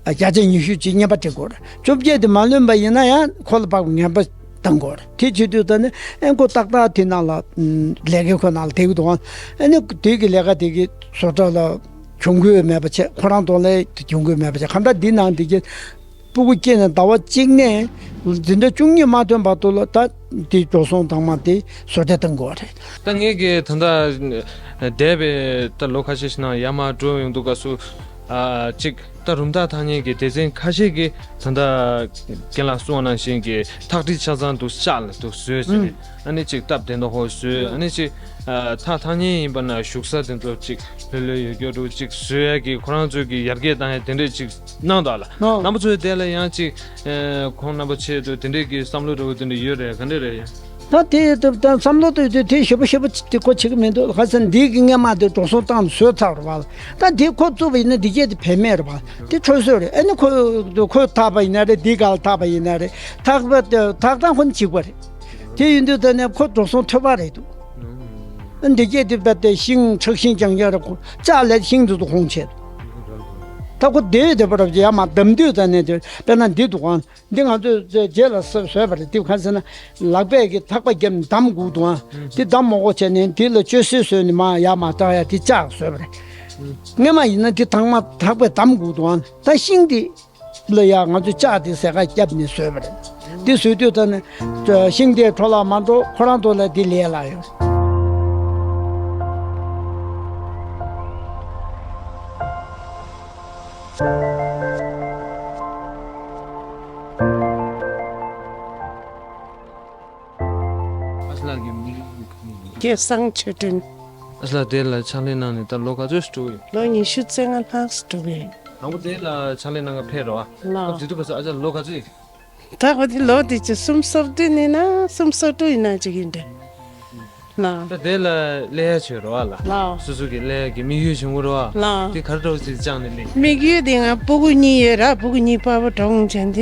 བརྒྱ་ཆ་ཉི་ཤུ་ཅིག་རྔན་པ་སྤྲད་དགོས་རེད། བཅོ་བརྒྱད་དེ་མ་ལོན་པ་ཡིན་ན་ཡང་ཁོ་ལ་དཔག་པའི་རྔན་པ་གཏང་དགོས་རེད། དེ་བྱེད་དུས་ད་ནི་ཨེ་ཁོ་ཏག་ཏག་དེ་ནང་ལ་ལས་ཀའི་ཁོ་ནང་ལ་བསྡད་ཀྱི་འདུག་ཨ་ནི་དེ་གི་ལས་ཀ་དེ་གི་བཟོ་གྲྭ་ལ་གྱོང་གུད་མེད་པ་བྱས། ཁོ་རང་དོན་ལས་གྱོང་གུད་མེད་པ་བྱས། གང་ལྟར་འདི་ནང་འདི་གི་སྤུ་གུ་སྐྱེས་ནས་ཟླ་བ་གཅིག་ནས་འཛིན་གྲྭ་བཅུ་གཉིས་མ་ཐོན་བར་དུ་ལ་ད་དེ་འགྲོ་སོང་དང་མ་དེ་བཟོ་གྲྭ་གཏང་དགོས་རེད། ད་ངས་ཀྱི་ད་ལྟ་འདས་པའི་ད་ལོ་ཁ་ཤས་ཤིག་ནང་ཡར་མར་འགྲོ་ཡོང་དུས་སྐབས་སུ། ཨ་གཅིག་ད་རུམ་འཐག་འཐག་མཁན་གྱི་སྡེ་ཚན་ཁ་ཤས་ཀྱིས་ད་ལྟ་རྒན་ལགས་གསུངས་པ་ནང་བཞིན་གྱི་ཐག་སྒྲིལ་ཆ་ཚང་འདུག་ལྕགས་ལ་འདུག་བཟོས་བྱས་ནས། ཨ་ནི་གཅིག་སྟབས་བདེ་མདོག་ཁ་པོ་བཟོས། ཨ་ནི་གཅིག་ཨ་འཐག་འཐག་མཁན་ཡིན་པ་ན་བཞུགས་ས་དེ་ཚོ་གཅིག་ལྷོད་ལྷོད་ཡོད་རྒྱུ་འདྲ་གཅིག་བཟོ་ཡ་གི་ཁོ་རང་ཚོས་ཀྱི་ཡར་རྒྱས་བཏང་ཡ་དེ་འདྲས་གཅིག་གནང་འདུག་ལ། ཨོ། རྣམ་པ་ཚོའི་དེ་ལ་ཡང་གཅིག་ཨ་ཁོང་རྣམ་པ་ཆེད་དུ་དེ་འདྲས་ཀྱི་བསམ་བློ་འདྲ་བོ་དེ་འདྲས་ཡོད་རེད། ག་འདྲས་རེད་ཡ། ད་དེ་ད་ད་བསམ་བློ་གཏོད་དུས་དེ་ཞེ་པོ་ཞེ་པོ་དེ་ཁོ་བྱེད་ཀྱི་མི་འདུག་ག་ཟེར་ན་འདི་གི་སྔན་མ་དེ་འགྲོ་སོང་བཏང་བཟོས་ཚར་བ་ལ། ད་འདི་ཁོ་བཙུགས་པ་ཡིན་ན་འདི་སྐད་དེ་བེད་མེད་རེད་པ། དེ་འཕྲོ་བཟོས་རེད། ཨ་ནི་ཁོ་ཁོས་འཐག་པ་ཡིན་ན་རེད། འདི་ག་ལ་འཐག་པ་ཡིན་ན་རེད། འཐག་པ་དེ་འཐག་སྟངས་ཁོ་ནི་གཅིག་པ་རེད། དེ་ཡིན་དུས་ད་ནས་ཁོ་འགྲོ་སོང་ཐོབ་པ་རེད་འདུག་ཨ་འདི་སྐད་དེ་བས་དེ་ཤིང་ཁྲག་ཤིང་རྐྱང་རྐྱང་རེད། ཁོ་ལྕགས་ལས་ཤིང་དེ་ཚོ་ཁོང་ཆེད་དུ། ད་ཁོ་དེ་དེ་པར་ཡར་མར་བསྡམས་དུས་ད་ནས་དེ་དཔེར་ན་འདི་འདུག་ཨང་། འདི་ང་ཚོས་རྗེས་ལ་བཟོས་པ་རེད། དེ་ག་ཟེར་ན་ལག་པས་ཀྱི་ཐག་པ་བརྒྱབ་ནས་བསྡམས་དགོས་འདུག་ཨང་། དེ་བསྡམས་མ་དགོས་བྱས་ནས་འདི་ལ་བཅོས་སེ་བཟོས་ནས་མར་ཡར་མར་བཏང་ཡ་དེ་ལྕགས་བཟོས་པ་རེད། སྔན་མ་ཡིན་ན་དེ་ཐང་མ་ཐག་པས་བསྡམས་དགོས་འདུག་ཨང་། ད་ཤིང་དེ་ལ་ཡ་ང་ཚོས་ལྕགས་དེ་ཟེ་ཁ་བརྒྱབ་ནས་བཟོས་པ་རེད། དེ་བཟོས་དུས་ད་ནི་ཤིང་དེ་འཕྲོ་བརླག་མ་འགྲོ། ཁོ་རང་ཐོག་ལ་དེ་ལས་སླ་ཡོད། ཨ་ཅག་ལགས་ཀྱི་མིང་སྐལ་བཟང་ཆོས་སྒྲོན། ཨ་ཅག་ལགས་དེ་ལ་ཕྱག་ལས་གནང་ནས་ད་ལོ་ག་ཚོད་ཞིག་འགྲོ་གི་ཡོད། ལོ་ཉི་ཤུ་རྩ་ལྔ་ལྷག་ཙམ་འགྲོ་གི་ཡོད། དང་པོ་དེ་ལ་ཕྱག་ལས་གནང་ག་ཕེབས་རེད་པ། ལགས། སྐབས་དེ་དུས་སྐབས་སུ་ཨ་ཅག་ལོ་ག་ཚོད་ཡིན། ད་ག་དེ་ལོ་དེ་ཅིག་གསུམ་སོ་བདུན་ཡིན་ན་གསུམ་སོ་དྲུག་ཡིན་ན་ཅིག་ཡིན་འདྲ། ལགས། ད་དེ་ལ་སླེབས་ཡ་བྱོས་རེད་པ་ལགས། ལགས། སོ་སོ་གི་སླེབས་ཡ་གི་དམིགས་ཡུལ་བྱུང་གི་རེད་པ། ལགས། དེ་ག་རེ་འདྲ་བོ་ཞིག་བཅངས་ནས་སླེབས། དམིགས་ཡུལ་དེ་ང་སྤུ་གུ་གཉིས་ཡོད་ར། སྤུ་གུ་གཉིས་དཔའ་བོ་གྲོངས་བྱས་ནས་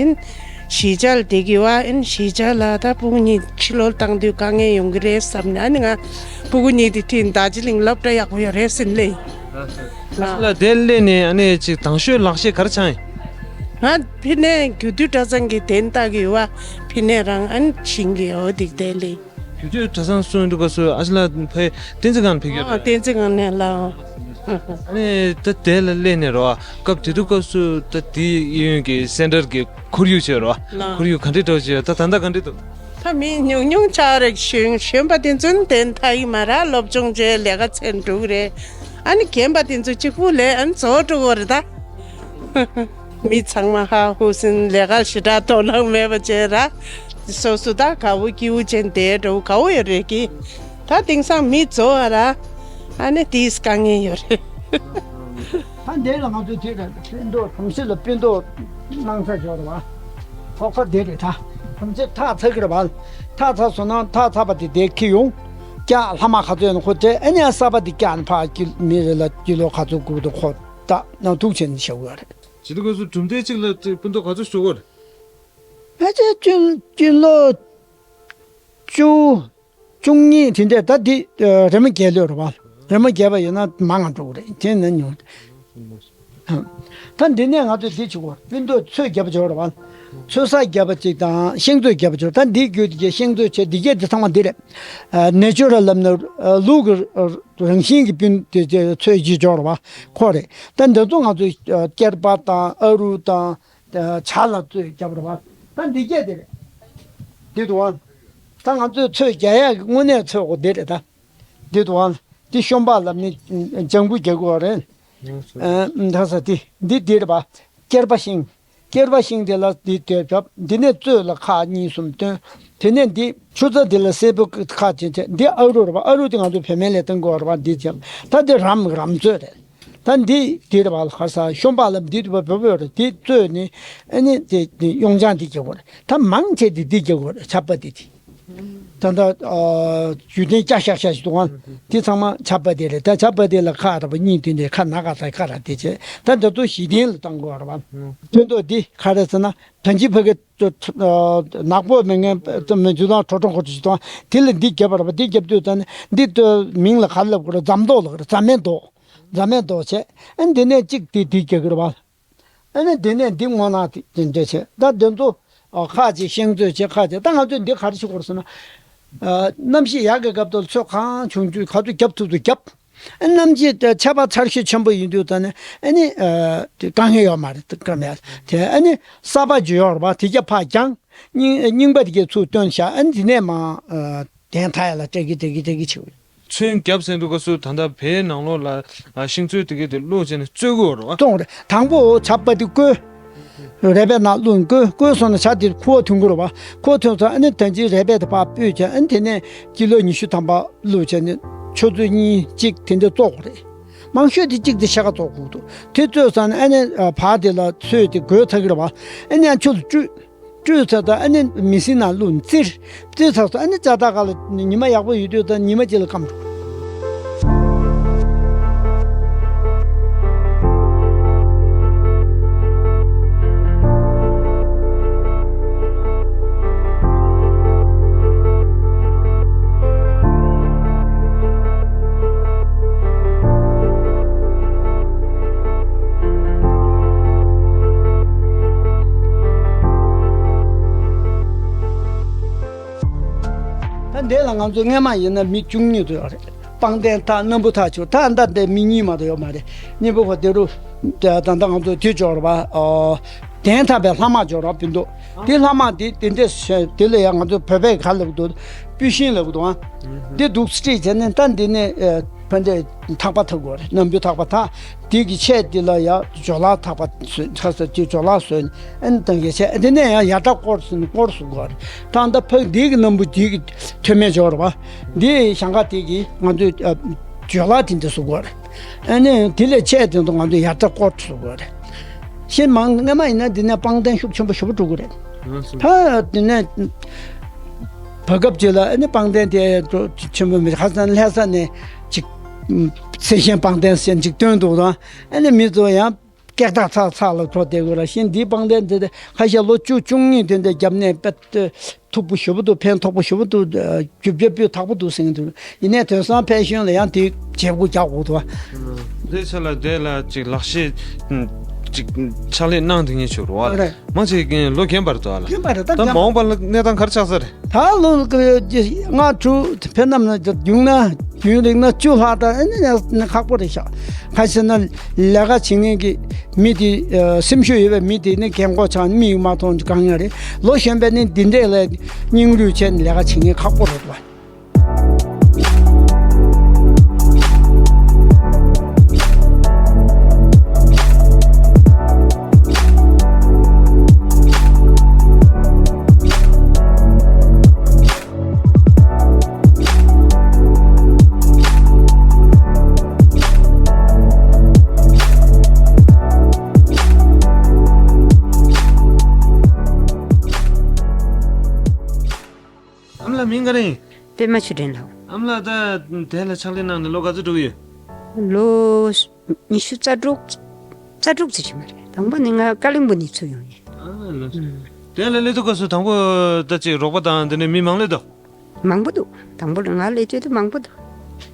གཞིས་ཆགས་ལ་བསྡད་ཀྱི་ཡོད་པ། ཨ་ནི་གཞིས་ཆགས་ལ་ད་སྤུ་གུ་གཉིས་ཕྱི་ལོགས་བཏང་དུས་དཀའ་ངལ་ཡོང་གི་རེད་བསམ་ནས། ཨ་ནི་ང་སྤུ་གུ་གཉིས་དེ་ཁྲིད་རྡོ་རྗེ་གླིང་སློབ་གྲྭ་ཡག་པོ་ཡོད་རེད་ཟེར་ནས་སླེབས་ཡིན། ལགས། ལགས་སོ། ལགས། དེ་སླེབས་ནས་ཨ་ནི་ཅིག་དང་ཤོས་ལག་ཤེས་ག་རེ་སྦྱངས་ཡིན། ང་ཕ་ནས་རྒྱུ་དུས་གྲྭ་ཚང་གི་གདན་འཐག་གི་ཡོད་པ། ཕ་ནས་རང་ཨ་ནི་བྱིན་གྱི་ཡོད། དེ་དེ་ལས། རྒྱུ་དུས་གྲྭ་ཚང་གསུང་འདུག་ག་སུ་ཨ་ཅག་ལགས་ཕ་བསྟན་འཛིན་སྒང་ཕེབས་ཡོད་ཨ་རེད། བསྟན་འཛིན་སྒང་ནས་ལགས། ཨ་ནི་ད་དེ་ལ་སླེབས་ནས་རེད་པ། སྐབས་དེ་དུས་སྐབས་སུ་ད་དེའི་གཡས་གཡོན་གྱི་སེ་འབྲེལ་གྱི་ཁོར་ཡུག་བྱས་རེད་པ། ལགས། ཁོར་ཡུག་ག་འདྲས་འདྲ་བོ་ཅིག་ཡོད། ད་ད་ལྟ་ག་འདྲས་འདུག་ད་མི་ཉུང་ཉུང་ཆགས་རེད། གཞོན་གཞོན་པ་དེ་ཚོ་ནི་གདན་འཐག་གི་མ་རེད། སློབ་སྦྱོང་བྱས་ལས་ཀ་བྱས་འགྲོ་གི་རེད། ཨ་ནི་རྒན་པ་དེ་ཚོ་གཅིག་པུ་ལས་ཨ་ནི་རྫོགས་འགྲོ་གི་རེད་ད། མི་ཚང་མ་ཧ་ཧུ་སིན་ལས་ཀ་ཞེ་དྲག་དོ་སྣང་མེད་པ་བྱས་ར། སོ་སོ་ད་དགའ་བོ་སྐྱིད་པོ་བྱས་བསྡད་འགྲོ་དགའ་བོ་ཡོད་རེད་ཀི། ད་དེང་སང་མི་རྫོགས་པ་ར། ཨ་ནི་དེས་དཀའ་ངལ་ཡོད་རེད། ད་འདི་ལ་ང་ཚོས་དེ་རེད། སྤུན་ཏོག་གྲོང་གསེབ་ལ་སྤུན་ཏོག་གནང་ས་ཡོད་རེད་པ། ཁོ་ཁོ་དེ་རེད་ད། གྲོང་གསེབ་ཐག་ཚ་གི་རེད་པ། ཐག་ཚ་སོང་ན་ཐག་ཚ་པ་དེ་དེ་ཁྱེར་ཡོང་། བཀྱག་ལྷག་མ་ག་ཚོད་ཡོད་ན་ཁོ་སྤྲད། ཨ་ནི་གསར་པ་དེ་བཀྱག་ནས་ཕར་ཀི་མི་རེ་ལ་ཀི་ལོ་ག་ཚོད་དགོས་འདུག་ཁོ་ད་ནང་འདུག་བྱས་ནས་བཞག་གི་ཡོད་རེད། ཇི་ལྟར་སྐབས་སུ་གྲུབ་མཐའ་གཅིག་ལ་སྤུན་ཏོག་ག་ཚོད་ཞུ་དགོས་རེད། ཕལ་ཆེར་ཀི་ཀི་ལོ་བཅུ། བཅུ་གཉིས་དེ་འདྲས། ད་འདི་རེ་མ་བརྒྱད་ལོས་རེད་པ། རེ་མ་བརྒྱད་པ་ཡིན་ན་མང་ང་འགྲོ་གི་རེད། དེ་ནས་ཉུང་། ད་འདི་ནས་ང་ཚོས་འདི་བྱེད་དགོས། སྤུན་ཟླ་ཚོས་བརྒྱབ་འབྱོར་བ། ཚོས་ས་བརྒྱབ་པ་ཅིག་དང་ཤིང་ཚོས་བརྒྱབ་འབྱོར། ད་འདི་བརྒྱུད་དེ་ཤིང་ཚོས་བྱས། འདི་གས་འདི་ཚང་མ་འདི་རེད། ནེ་ཅུ་རལ་ལབ་ན་ལུག་གི་རང་བཞིན་གྱི་སྤུན་དེ་ཚོས་བརྒྱབ་འབྱོར་བ་ཁོ་རེད། ད་འདི་ཚོ་ང་ཚོས་སྐྱེར་པ་དང་ཨ་རུ་དང་བྱ་ལ་ཚོས་བརྒྱབ་རེད་བ། ད་འདི་གས་འདི་རེད། འདི་འདུག་བ། ད་ང་ཚོས་ཚོས་རྒྱག་ཡག་གི་དངོས་གནས་ཚོས་འོ་འདི་རེད་ད། འདི་འདུག་བ། འདི་ཤོམ་པ་ལབ་ནི་ལྗང་བུ་རྒྱག་གི་ཡོད་རེད། ཨ་ད་ས་དེ་འདི་འདི་རེད་པ། སྐྱེར་པ་ཤིང་། སྐྱེར་པ་ཤིང་དེ་ལ་འདི་དེ་བབས། འདི་ནས་བཙོས་ལ་ཁག་གཉིས་གསུམ་བཏོན། དེ་ནས་འདི་ཆུ་རྩྭ་འདི་ལ་སེར་པོ་ཁག་ཅན་བྱས། འདི་ཨ་རུ་རེད་པ། ཨ་རུ་དེ་ང་ཚོ་བོད་སྨན་ལས་བཏང་གི་ཡོད་རེད་པ། འདི་བྱས། ད་འདི་རམ་རམ་བཙོས་རེད། ད་འདི་འདི་རེད་པ། ལ་ཁར་ས་ཤོམ་པ་ལབ་འདི་དུ་བ་བོད་བོད་རེད། འདི་བཙོས་ནི་ཨ་ནི་དེ་དེ་ཡོང་ཆང་འདི་རྒྱག་གི་རེད། ད་མང་ཆེ་འདི་འདི་རྒྱག་གི་རེད། ཆབ་པ་འདི་དེ། ད་ལྟ་ཨ་བརྒྱུད་ལྡན་སྐྱ་ཤག་ཤག་ཞིག་འདུག་ཨང་། དེ་ཚང་མ་ཆབ་པ་དེ་རེད། ད་ཆབ་པ་དེ་ལ་ཁ་ར་བ་གཉིས་དེ་འདྲའི་ཁ་ན་ག་ད་ཁ་ར་དེ་བྱས། ད་འདི་ཚོ་གཞི་རྟེན་ལ་བཏང་དགོས་རེད་བ། སྟོན་ཐོག་འདི་ག་རེ་ཟེར་ན། ད་ཅི་ཕ་གི་ནག་པོ་མི་ངན་མི་འཇུ་དང་གྲོ་གྲོ་གོ་ཅི་དང་། དེ་ལ་འདི་རྒྱབ་པ་རེད་བ། འདི་རྒྱབ་དུས་ད་ནི་འདི་ལྟོས་མིང་ལ་ག་ལབ་དགོས་རེད། རྫམ་མདོག་ལབ་དགོས་རེད། རྫ་མའི་མདོག་རྫ་མའི་མདོག་བྱས། ཨ་འདི་ནས་གཅིག་དེ་འདི་རྒྱག་གི་རེད་བ། ཨ་ནི་དེ་ནས་འདི་སྔོ་ནག་དེ་དེ་འདྲ་བྱས། ད་དེ་ཚོ་ཨ་ཁག་ཅིག་ཤིང་བཙོས་བྱས། ཁག་ཅིག་ད་ང་ཚོས་འདི་ག་རེ་བྱེད་དགོས་རེད་ཟེར་ན། ཨ་གནམ་གཤིས་ཡག་གི་སྐབས་དུ་ཚོས་གང་བྱུང་བྱུང་ག་ཚོད་རྒྱབ་ཐུབ་ཐུབ་རྒྱབ། ཨ་གནམ་གཤིས་དེ་ཆར་པ་ཆར་ཞོད་ཆེན་པོ་ཡིན་དུས་ད་ནི་ཨ་ནི་ཨ་དེ་དཀའ་ངལ་ཡོད་མ་རེད། དཀའ་ངལ་དེ་ཨ་ནི་ས་པ་ཇོ་ཡོར་བ་དེ་རྒྱབ་ཕར་བརྒྱངས། རྙིང་རྙིང་པ་དེ་གས་ཚུར་བཏོན་བཞག་ཨ་ནི་དེ་ནས་མ་ཨ་གདན་ཐ་ཡ་ལ་སྤྲད་གི་སྤྲད་གི་སྤྲད་གི་བྱེད། ཚོན་རྒྱབ་ཟེར་དུས་སྐབས་སུ་ད་ལྟ་བལ་ནང་ལོགས་ལ་ཨ་ཤིང་བཙོས་དེ་གས་དེ་བླུགས་བྱས་ནས་བཙོས་དགོས་རེད་བ། གཏོང་རེད། དང་པོ་ཆར་པ་དེ་བསྐོལ། རས་པའི་ནང་བླུགས་བསྐོལ། བསྐོལ་སོང་ན་ཇ་དེ་ཁུ་བ་ཐོན་དགོས་རེད་བ། ཁུ་བ་ཐོན་སོང་ཨ་ནི་ད་ཅི་རས་པའི་དེ་ཕར་སྤོས་བྱས། ཨ་ནི་དེ་ནས་ཀི་ལོ་ཉི་ཤུ་ཐམ་པ་བླུགས་བྱས་ནས་ཆུ་ཚོད་གཉིས་གཅིག་དེ་འདྲ་བཙོ་དགོས་རེད། མང་ཤོས་དེ་གཅིག་དེ་ཤ་ཁ་བཙོ་དགོས་འདུག་དེ་བཙོས་སོང་ཨ་ནི་ཨ་ནི་བར་དེ་ལ་ཚོས་དེ་བསྐོལ་ཚར་གི་རེད་བ། ཨ་ནི་ཡང་ཆུ་ལ་བཀྲུས། བཀྲུས་ཚར་དུས་ཨ་ནི་མི་སེར་ནང་བླུགས་བཙིར། བཙིར་ཚར་སོང་ཨ་ནི་ལྕགས་ཐག་ཁ་ལ་ཉི་མ་ཡག་པོ་ཡོད་དུས་ད་ཉི་མ་གཅིག་ལ་སྐམ་འགྲོ། ད་འདི་ལ་ང་ཚོ་སྔས་མ་ཡིན་ན་མི་བཅུ་གཉིས་དུ་ཡོད་རེད། པང་གདན་ཐག་སྣམ་བུ་ཐག་ཆོད། ད་ལྟ་འདི་མི་གཉིས་མ་གཏོགས་ཡོད་མ་རེད། གཉིས་པོ་ཁོ་དེ་རུ་ད་ལྟ་ང་ཚོ་དུས་འབྱོར་བ་ཨོ་གདན་འཐག་པའི་ལྷག་མ་འབྱོར་བ་སྤུན་ཟླ། དེ་ལྷག་མ་དེ་དེ་འདྲས་བཤད། དེ་ལ་ཡང་ང་ཚོ་བོད་པས་ག་ལབ་འདུག་སྤུས་ཤིང་ལབ་འདུག་ཨ། འདི་འདུག་སྤྲད་བྱས་ནས་ད་འདི་ནས་ཨེ་ཕན་འདྲས་ཐག་པ་འཐག་དགོས་རེད། སྣམ་བུ་ཐག་པ་འཐག་དེ་གི་ཆས་དེ་ལ་ཡ་ཇོ་ལགས་ཐག་པ་བཟོས། ཁ་ས་དེ་ཇོ་ལགས་བཟོས་ནས་ཨ་ནི་ད་གི་ཆས་དེ་ནས་ཡང་ཡ་བྲག་སྐོར་ཟེར་ནས་སྐོར་བཟོ་དགོས་རེད། ད་ད་ཕག་འདི་གི་སྣམ་བུ་འདི་གི་ཐོན་མེད་འབྱོར་བ། འདི་ཞང་ཁ་དེ་གི་ང་ཚོས་ཨ་ཇོ་ལགས་དེ་འདྲ་བཟོ་དགོས་རེད། ཨ་ནི་དེ་ལས་ཆས་དེ་ཚོ་ང་ཚོས་ཡ་བྲག་སྐོར་བཟོ་དགོས་རེད། ཤིང་མང་སྔ་མ་ཡིན་ན་འདི་ནས་པང་གདན་ཤུགས་ཆེན་པོ་ཞེ་པོ་འགྲོ་གི་རེད། ལགས་སོ། ད་དེ་ནས་བར་སྐབས་ཅིག་ལ་ཨ་ནི་པང་གདན་དེ་འགྲོ་ཆེན་པོ་མི་ཁ་སང་ལྷ་ས་ནས་ཅིག་ཚེ་ཤེན་པང་གདན་ཟེར་ཅིག་བཏོན་འདུག་དང་། ཨ་ནི་མི་ཚོ་ཡང་སྐད་གྲགས་ཚགས་ཚགས་ལ་འགྲོ་བསྡད་དགོས་ར། ཤིང་འདིའི་པང་གདན་དེ་ཁ་ཤས་ལོ་བཅུ་བཅུ་གཉིས་དེ་འདྲ་རྒྱབ་ནས་དཔེ་མཐུག་པོ་ཞེ་པོ་འདུག་ཕན་ཐོགས་པོ་ཞེ་པོ་འདུག་རྒྱུ་རྒྱབ་རྒྱུ་དག་པོ་འདུག་ཟེར་གྱི་འདུག་ཡིན་ནའི་དེང་སང་ཕན་གཞོན་ལ་ཡང་དེ་བྱེད་སྒོ་རྒྱག་དགོས་འདུག་དེ་ཆ་ལ་དེ་ལ་ཅིག་ལག་ཤེས་ཅིག་ཕྱག་ལས་གནང་དེ་ཉིད་ཆུ་རུ་བ་ལ་རེད། མང་ཆེ་གིས་ལོ་རྒན་པར་འདུག་ཨ་ལ། རྒན་པར་ད་ད་མ་འོངས་པ་ལ་གནས་སྟངས་ག་རེ་ཆགས་ས་རེད། ད་ལོ་ལྔ་དྲུག་ཕན་ནམ་ན་རྒྱུན་ན་རྒྱུན་རིང་ན་བཅུ་ལྷག་ད་ཨ་ནི་ཁག་པོ་རེད་ཤག་ཁ་ཤས་ན་ལས་ཀ་བྱེད་མཁན་གྱི་མི་དེ་སེམས་ཤུགས་ཡོད་པའི་མི་དེ་ནི་རྒན་གོག་ཆགས་ནས་མིག་མ་མཐོང་གི་དཀའ་ངལ་རེད། ལོ་གཞོན་པ་ནི་འདི་འདྲས་ལ་སྙིང་རུས་བྱས་ནས་ལས་ཀ་བྱེད་མཁན་ཁག་པོ་རེད་བ། ཨ་མ་ལགས་མིང་ག་རེ་ཡིན། པད་མ་ཆོས་སྒྲོན་ལགས། ཨ་མ་ལགས་ད་དེ་ལ་ཕྱག་ལས་གནང་ནས་ལོ་ག་ཚོད་འགྲོ་གི་ཡོད། ལོ་ཉི་ཤུ་རྩ་དྲུག་རྩ་དྲུག་ཙམ་ཞིག་མ་རེད། དང་པོ་ནི་ང་ཀ་ལིང་པོ་ནས་ཚུར་ཡོང་ཡིན། ཨ་ལགས་སོ། ཨུམ། དེ་ལ་སླེབས་དུས་སྐབས་སུ་དང་པོ་ད་ཅིག་རོགས་པ་དང་དེ་ནས་མི་མང་སླེབས་དོ། མང་པོ་འདུག་དང་པོ་ལ་ང་སླེབས་དུས་དུ་མང་པོ་འདུག་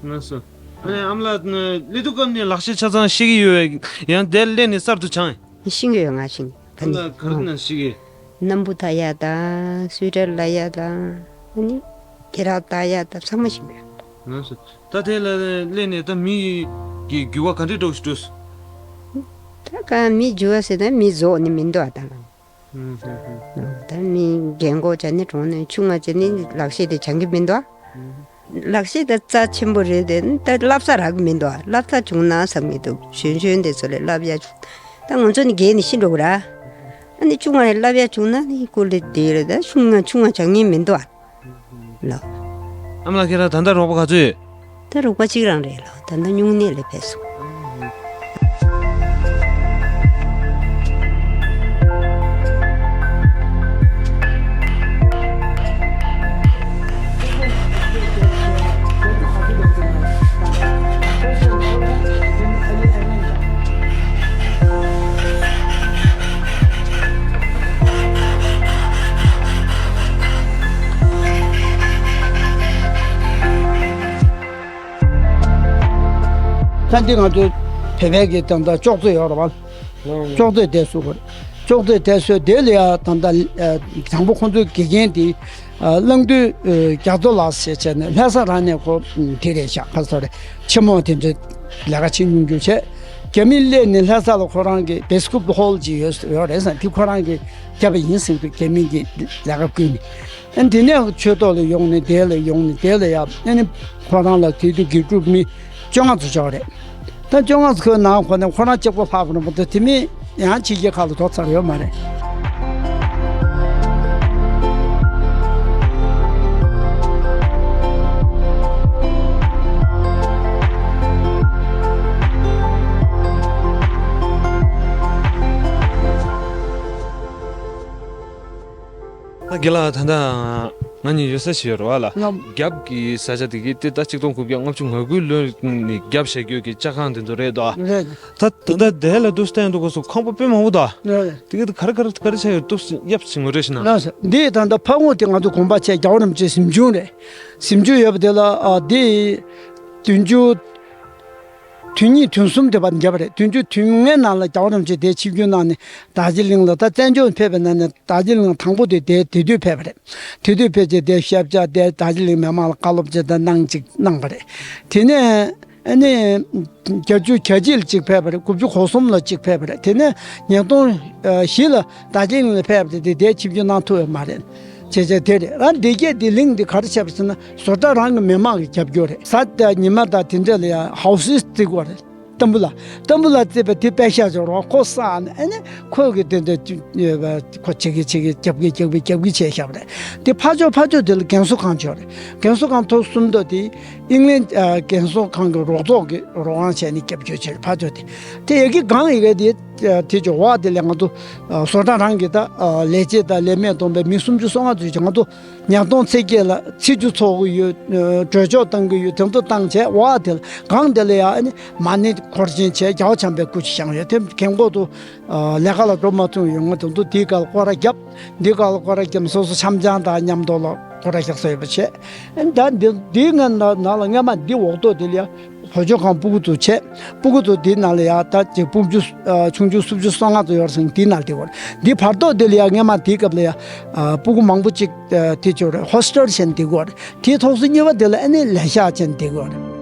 ལགས་སོ། ཨ་མ་ལགས་སླེབས་དུས་སྐབས་ནས་ལག་ཤེས་ཆ་ཚང་ཤེས་ཀྱི་ཡོད་པས། ཡང་དེར་སླེབས་ནས་གསར་དུ་སྦྱངས། ཤེས་ཀྱི་ཡོད། ང་ཤེས་ཀྱི། ཨ་མ་ལགས་ག་རེ་ནང་ཤེས་ཀྱི། སྣམ་བུ་འཐག་ཡ་དང་སུའི་ཊར་ལ་ཡ་དང་ཨ་ནི་སྐེ་རགས་འཐག་ཡ་དང་ཚང་མ་ཤེས་ཀྱི་ཡོད། ལགས་སོ། ད་དེ་ལ་སླེབས་ནས་ད་མི་གི་འགྱུར་བ་ག་འདྲའི་འགྲོ་ཞིག་འགྲོ་སོང་། ད་ག་མི་འགྱུར་བ་ཟེར་ན་མི་རྫོགས་ནི་མི་འདུག་ཨ་ད་ལ། ད་མི་རྒན་གོག་བྱས་ནས་གྲོངས་ནས་ཆུང་བ་བྱས་ནས་ལག་ཤེས་དེ་སྦྱང་གི་མི་འདུག་ཨ། ལག་ཤེས་དེ་རྩ་ཆེན་པོ་རེད་དེ། ད་བསླབ་ས་རག་གི་མི་འདུག་ཨ། བསླབ་ས་བྱུང་ན་བསམ་གྱི་འདུག་གཞོན་གཞོན་དེ་ཚོ་ལ་བསླབ་ཡ་བྱུང་། ད་ང་ཚོ་ནི་རྒས་ནས་ཤི་འགྲོ་གི་ར། ཨ་ནི་ཆུང་བ་ལ་བསླབ་ཡ་བྱུང་ན་ནི་སྐུ་ལས་བདེ་རེད། ད་ཆུང་ང་ཆུང་བ་སྦྱང་མཁན་མི་འདུག་ཨ། ལགས། ཨ་མ་ལགས་ཁྱེད་རང་ད་ལྟ་རོགས་པ་ག་ཚོད་ཡོད། ད་རོགས་པ་གཅིག་རང་རེད་ལགས། ད་ལྟ་སྨྱུང་གནས་ལ་ཕེབས་སོང་། ད་འདི་ང་ཚོ་བོད་པའི་གི་ད་ལྟ་ཅོག་ཙེ་ཡོད་རེད་པ། ཅོག་ཙེ་དེ་བཟོ་དགོས། ཅོག་ཙེ་དེ་བཟོས་དེ་ལ་ཡ་ད་ལྟ་ཨ་དང་པོ་ཁོང་ཚོའི་དགེ་རྒན་དེ་ཨ་གླང་མདུན་ཨ་རྒྱ་མཚོ་ལགས་ཞེས་བྱས་ནས་ལྷ་ས་རང་ནས་ཁོ་དེ་རེད་ཤག་ཁ་སོ་རེད། ཆེན་མོ་དེ་ཚོས་ལས་ཀ་བྱེད་མྱོང་རྒྱུ་བྱས། རྒྱ་མི་སླེབས་ནས་ལྷ་ས་ལ་ཁོ་རང་གི་བེ་སི་ཀུབ་ཧོལ་ཅིག་ཡོད་ཡོད་རེད་ཟེར། དེ་ཁོ་རང་གིས་བརྒྱབ་པ་ཡིན་ཟེར་འདུག་རྒྱ་མི་གིས་ལས་ཀ་བསྐུལ་ནས། ཨ་ནི་དེ་ནས་ཆོས་ཐོག་ལ་ཡོང་ནས་དེ་ལ་ཡོང་ནས་དེ་ལ་ཡ་ཨ་ནི་ཁོ་རང་ལ་དེ་དུས་དགེ་ཕྲུག་མི་བཅོ་ལྔ་ཙམ་ཅིག་རེད། ད་བཅོ་ལྔ་ཙམ་ཁོའི་ནང་ཁོ་ནས་ཁོ་རང་གཅིག་པོ་ལྷག་པ་རེད་མ་གཏོགས་དེ་མིན་ཡང་ཕྱི་རྒྱལ་ཁག་ལ་འགྲོ་ཚར་ཡོད་མ་རེད། ད་དགེ་ལགས་ད་ལྟ་ང་གཉིས་ཡོད་ས་ཞིག་ཡོད་རེད་པ་ལགས། ལགས། རྒྱབ་ཀྱི་ས་ཆ་དེ་གི་དེ་ད་ཆིག་སྟོང་དགུ་བརྒྱ་ལྔ་བཅུ་ང་དགུའི་ལོ་ནས་རྒྱབ་བཞག་རྒྱུ་གི་ལྕགས་ཁང་དེ་ཚོ་རེད་དོ། རེད། ད་ད་ལྟ་དེ་ལ་འདུག་སྟེང་དུ་གོ་སོ་ཁང་པ་དཔེ་མང་པོ་འདུག་རེད། དེ་གི་ག་རེ་ག་རེ་ག་རེ་བྱས་ཡོད་འདུག་ཡབ་ཞིག་ངོ་སྤྲོད་ཞིག་གནང་། ལགས་སོ། འདི་ད་ལྟ་ཕ་བོང་དེ་ང་ཚོ་དགོན་པ་བྱས་རྒྱལ་བ་རིན་པོ་ཆེའི་གཟིམ་ཆུང་རེད། གཟིམ་ཆུང་ཡོད་པ་དེ་ལ་ཨ་དེ་བདུན་ཅུ། དོན་གཉིས་དོན་གསུམ་དེ་བར་འགྱབ་པ་རེད། བདུན་ཅུ་དོན་ལྔའི་ནང་ལ་རྒྱལ་བ་རིན་པོ་ཆེ་དེ་ཆིབས་བསྒྱུར་གནང་ནས་རྡོ་རྗེ་གླིང་ལ། ད་བཙན་བྱོལ་ཕེབས་པའི་ནང་ནས་རྡོ་རྗེ་གླིང་དང་པོ་དེ་དེ་དེ་དུས་ཕེབས་པ་རེད། དེ་དུས་ཕེབས་རྗེས་དེ་ཤེས་བྱ་དེ་རྡོ་རྗེ་གླིང་མི་མང་ལ་བཀའ་སློབ་ཅིག་དང་གནང་ཅིག་གནང་བ་རེད། དེ་ནས་ཨ་ནི་བརྒྱད་ཅུ་གྱ་གཅིག་ལ་གཅིག་ཕེབས་པ་རེད། དགུ་བཅུ་གོ་གསུམ་ལ་གཅིག་ཕེབས་པ་རེད། དེ་ནས་ཉིས་སྟོང་བཞི་ལ་རྡོ་རྗེ་གླིང་ལ་ཕེབས་ཏེ་དེ་དེ་ཆིབས་བསྒྱུར་གནང་ཐུབ་ཡོད་མ་རེད། བྱས་བྱས་དེ་རེད། ཨ་འདི་སྐད་དེ་གླིང་འདི་ག་རེ་བྱས་པ་ཟེར་ན་བཟོ་གྲྭ་རང་གི་མི་མང་གིས་རྒྱབ་སྐྱོར་རེད། གཟའ་ཉི་མ་དང་དེ་འདྲ་ལ་ཡང་ཧའོ་སིས་བརྩི་དགོས་རེད། ཏམ་བུ་ལ་ཏམ་བུ་ལ་བརྩིས་པ་དེ་པད་ཤག་ཅིག་རོགས་ཁོ་བསགས་ནས་ཨ་ནི་ཁོ་གི་དེ་འདྲ་ཁོ་བྱེད་ཀྱི་བྱེད་ཀྱི་རྒྱབ་ཀྱི་རྒྱབ་ཀྱི་རྒྱབ་ཀྱི་བྱས་བཞག་པ་རེད། དེ་ཕར་ཕྱོགས་ཕར་ཕྱོགས་དེ་ལ་རྒན་གསོ་ཁང་ཅིག་ཡོད་རེད། རྒན་གསོ་ཁང་ཐོག་གསུམ་ཐོག་དེ་ཨིང་ལན་ཨ་རྒན་གསོ་ཁང་གི་རོགས་ཚོགས་ཀྱི་རོགས་རམ་བྱས་ནས་རྒྱབ་སྐྱོར་བྱས་རེད། ཕར་ཕྱོགས་དེ་དེ་ཡ་གི་སྒང་ཡ་གི་དེ་དེ་ཅོག་འོག་དེ་ལས་ང་ཚོ་ཨ་བཟོ་གྲྭ་རང་གི་ད་ཨ་ལས་བྱེད་དང་ལས་མེད་བསྡོམས་པའི་མི་སུམ་ཅུ་སོ་ལྔ་ཙམ་ཅིག་ང་ཚོ་ཉ་སྟོང་ཚེས་བརྒྱད་ལ་ཚེས་བཅུ་ཚོགས་ཀྱི་ཡོད། ཨ་གྲོས་ཆོད་བཏང་གི་ཡོད། དེ་ཚོ་བཏང་བྱས་འོག་དེ་ལ་སྒང་དེ་ལ་ཡ་ཨ་ནི་མ་ཎི་འཁོར་ཆེན་བྱས་རྒྱལ་བ་བྱམས་པའི་སྐུ་ཅིག་བཞེངས་ཡོད། དེ་རྒན་གོག་ཏུ་ཨ་ལས་ཀ་ལ་འགྲོ་མ་ཐུབ་ཡོང་ང་དེ་ཚོ་དེའི་སྐབས་ལ་སྐོར་ར་བརྒྱབ། འདི་སྐབས་ལ་སྐོར་ར་བརྒྱབ་སོ་སོ་འཆམ་འཆམ་དང་མཉམ་དུ་ལ་སྐོར་ར་བཞག་ས་ཡོད་པ་བྱས། ཨ་ནི་ད་འདི་འདིའི་ནང་ལ་སྔན་མ་འདི་འོག་ཐོག་དེ་ལ་ཡ། བོད་ལྗོངས་ཁང་སྤུ་གུ་ཚོ་བྱས། སྤུ་གུ་ཚོ་འདིའི་ནང་ལ་ཡ་ད་ཅིག་སྤུན་ཆུ་ཨ་ཆུང་ཆུང་སུམ་ཅུ་སོ་ལྔ་ཚོ་ཡོད་ཟིན་འདིའི་ནང་བསྡད་ཡོད་རེད། འདི་བར་ཐོག་འདི་ལ་ཡ་སྔན་མ་དེའི་སྐབས་ལ་ཡ་ཨ་སྤུ་གུ་མང་པོ་ཅིག་ཨ་དེ་ཚོ་རེད། ཧོ་སི་ཊལ་བྱས་ནས་བསྡད་ཡོད་རེད། དེའི་ཐོག་སོ་གཉིས་པ་དེ་ལ་ཨ་ནི་ལས་ཤག་བྱས་ནས་བསྡད་ཡོད་རེད།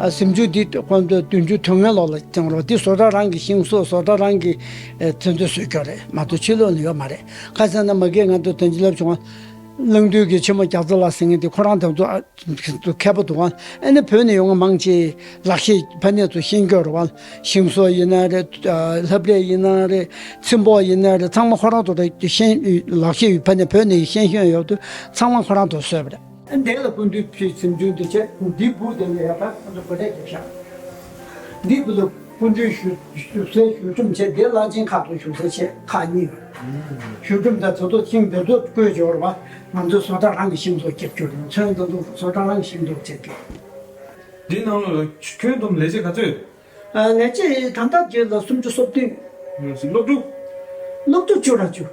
ཨ་གཟིམ་ཆུང་འདི་ཁོང་ཚོ་བདུན་ཅུ་དོན་ལྔའི་ལོ་ལ་བརྩམས་རོགས། འདི་བཟོ་གྲྭ་རང་གི་ཤིང་བཟོ། བཟོ་གྲྭ་རང་གི་ཨ་དེ་ཚོ་བཟོས་ཡོད་རེད། མ་གཏོགས་ཕྱི་ལོགས་ལ་ཡོད་མ་རེད། ཁ་སང་ན་མ་གིར་ང་ཚོ་དོན་གཅིག་ལབ་བྱུང་བ། གླང་མདུན་གྱི་ཆེན་མོ་རྒྱ་མཚོ་ལགས་ཟེར་མཁན་དེ་ཁོ་རང་དེ་ཚོ་ཨ་མཁས་པོ་འདུག་ཨ། ཨ་ནི་བོད་ནས་ཡོང་མཁན་མང་ཆེ་ལག་ཤེས་ཕ་ནས་ཚུར་ཤེས་ཀྱི་ཡོད་རེད་པ། ཤིང་བཟོ་ཡིན་ན་རེད། ཨ་ལྷ་པྲས་ཡིན་ན་རེད། ཚེམ་པོ་ཡིན་ན་རེད། ཚང་མ་ཁོ་རང་ཚོ་རེད། ཤེས་ལག་ཤེས་ཡོད། ཕ་ནས་བོད་ནས་ཤེས་ཤེས་ཡོད་དུས་ཚང་མ་ཁོ་རང་ཚོ་བཟོས་པ་རེད། ཨ་འདི་ལ་སྐུ་མདུན་ཕྱི་གཟིམ་ཆུང་དེ་བྱས། འདི་སྦུག་དེ་ལ་ཡ་ད་ཁོ་ཚོ་གོ་ལས་རྒྱབ་ཤག་འདི་སྦུག་ལ། སྐུ་མདུན་བཞུགས་བཞུགས་སའི་བཞུགས་ཁྲིམས་བྱས། དེ་བླ་ཆེན་ཁག་ཏུ་བཞུགས་ས་བྱས་ཁག་གཉིས་ཡོད། བཞུགས་ཁྲིམས་དང་དེ་ཚོ་ཤིང་དེ་ཚོ་བཀོད་ཡོད་རེད་པ། ང་ཚོའི་བཟོ་གྲྭ་རང་གི་ཤིང་བཟོ་རྒྱབ་སྐྱོར་རེད། ཚོན་དེ་ཚོ་བཟོ་གྲྭ་རང་གི་ཤིང་བཟོ་བྱེད་ཀྱི། འདི་ནང་ལ་ཁྱོན་བསྡོམས་ལས་བྱེད་ག་ཚོད་ཡོད། ཨ་ལས་བྱེད་ད་ལྟ་རྒྱུ་ལ་སུམ་ཅུ་སོ་བདུན། སློབ་ཕྲུག་སློབ་ཕྲུག་བཅུ་ར་བཅུ།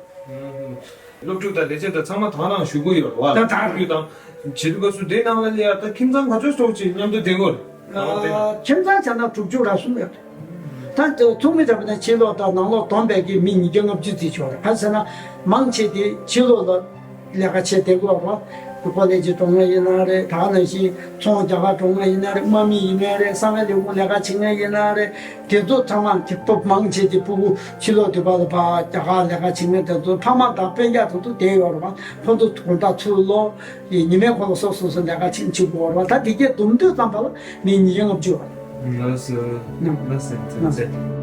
སློབ་ཕྲུག་དང་ལས་བྱེད་དང་ཚང་མ་དང་རང་ཞུགས་ཀྱི་ཡོད་རེད་བ། ད་དང་རང་ཞུགས་དང་བྱེད་དུས་སྐབས་སུ་དེ་ནང་ལ་ལ་ཡ་ད་ཁྱིམ་ཚང་ག་ཚོད་ཙམ་ཅིག་མཉམ་དུ་བསྡད་ཀྱི་ཡོད་རེད། ཨ། ཁྱིམ་ཚང་བྱས་ན་དྲུག་ཅུ་རེ་གསུམ་ཡོད་རེད། ད་ཚོགས་མི་འདྲ་པོ་ནས་ཕྱི་ལོགས་དང་ནང་ལོགས་བསྡོམས་པས་ཀྱི་མི་ཉིས་བརྒྱ་ལྔ་བཅུ་ཙམ་ཅིག་ཡོད་རེད། ག་རེ་ཟེར་ན་མང་ཆེ་དེ་ཕྱི་ལོགས་ལ་ལས་ཀ་བྱེད་བསྡད་ཀྱི་ཡོད་རེད་བ། ཀོ་ལེ་ཇི་གྲོང་ལ་ཡིན་ན་རེད། ད་ག་ནང་བཞིན་ཚོང་རྒྱ་གར་གྲོང་ལ་ཡིན་ན་རེད། དམག་མི་ཡིན་ན་རེད། གསང་བའི་ལས་ཁུངས་ལས་ཀ་བྱེད་མཁན་ཡིན་ན་རེད། དེ་ཚོ་ཚང་མ་གི་སྤུ་མང་ཆེ་དེ་སྤུ་གུ་ཕྱི་ལོགས་དུས་པ་ལ་ཕར་རྒྱ་གར་ལས་ཀ་བྱེད་མཁན་དེ་ཚོ་ཕ་མ་དང་སྤུན་ཀྱག་དེ་ཚོ་བསྡད་ཡོད་རེད་བ། ཁོ་ཚོ་དགོང་དག་ཚུར་ལོག་ཉི་མའི་འཁོར་ལོ་སོ་སོ་སོ་ལས་ཀ་བྱེད་བྱེད་དགོས་རེད་བ། ད་དེ་གས་བསྡོམས་དུས་ཙམ་པ་ལ་མི་ཉིས་བརྒྱ་ལྔ་བཅུ་ཡོད་རེད། ལགས་སོ། ལགས་སོ། ལགས་སོ།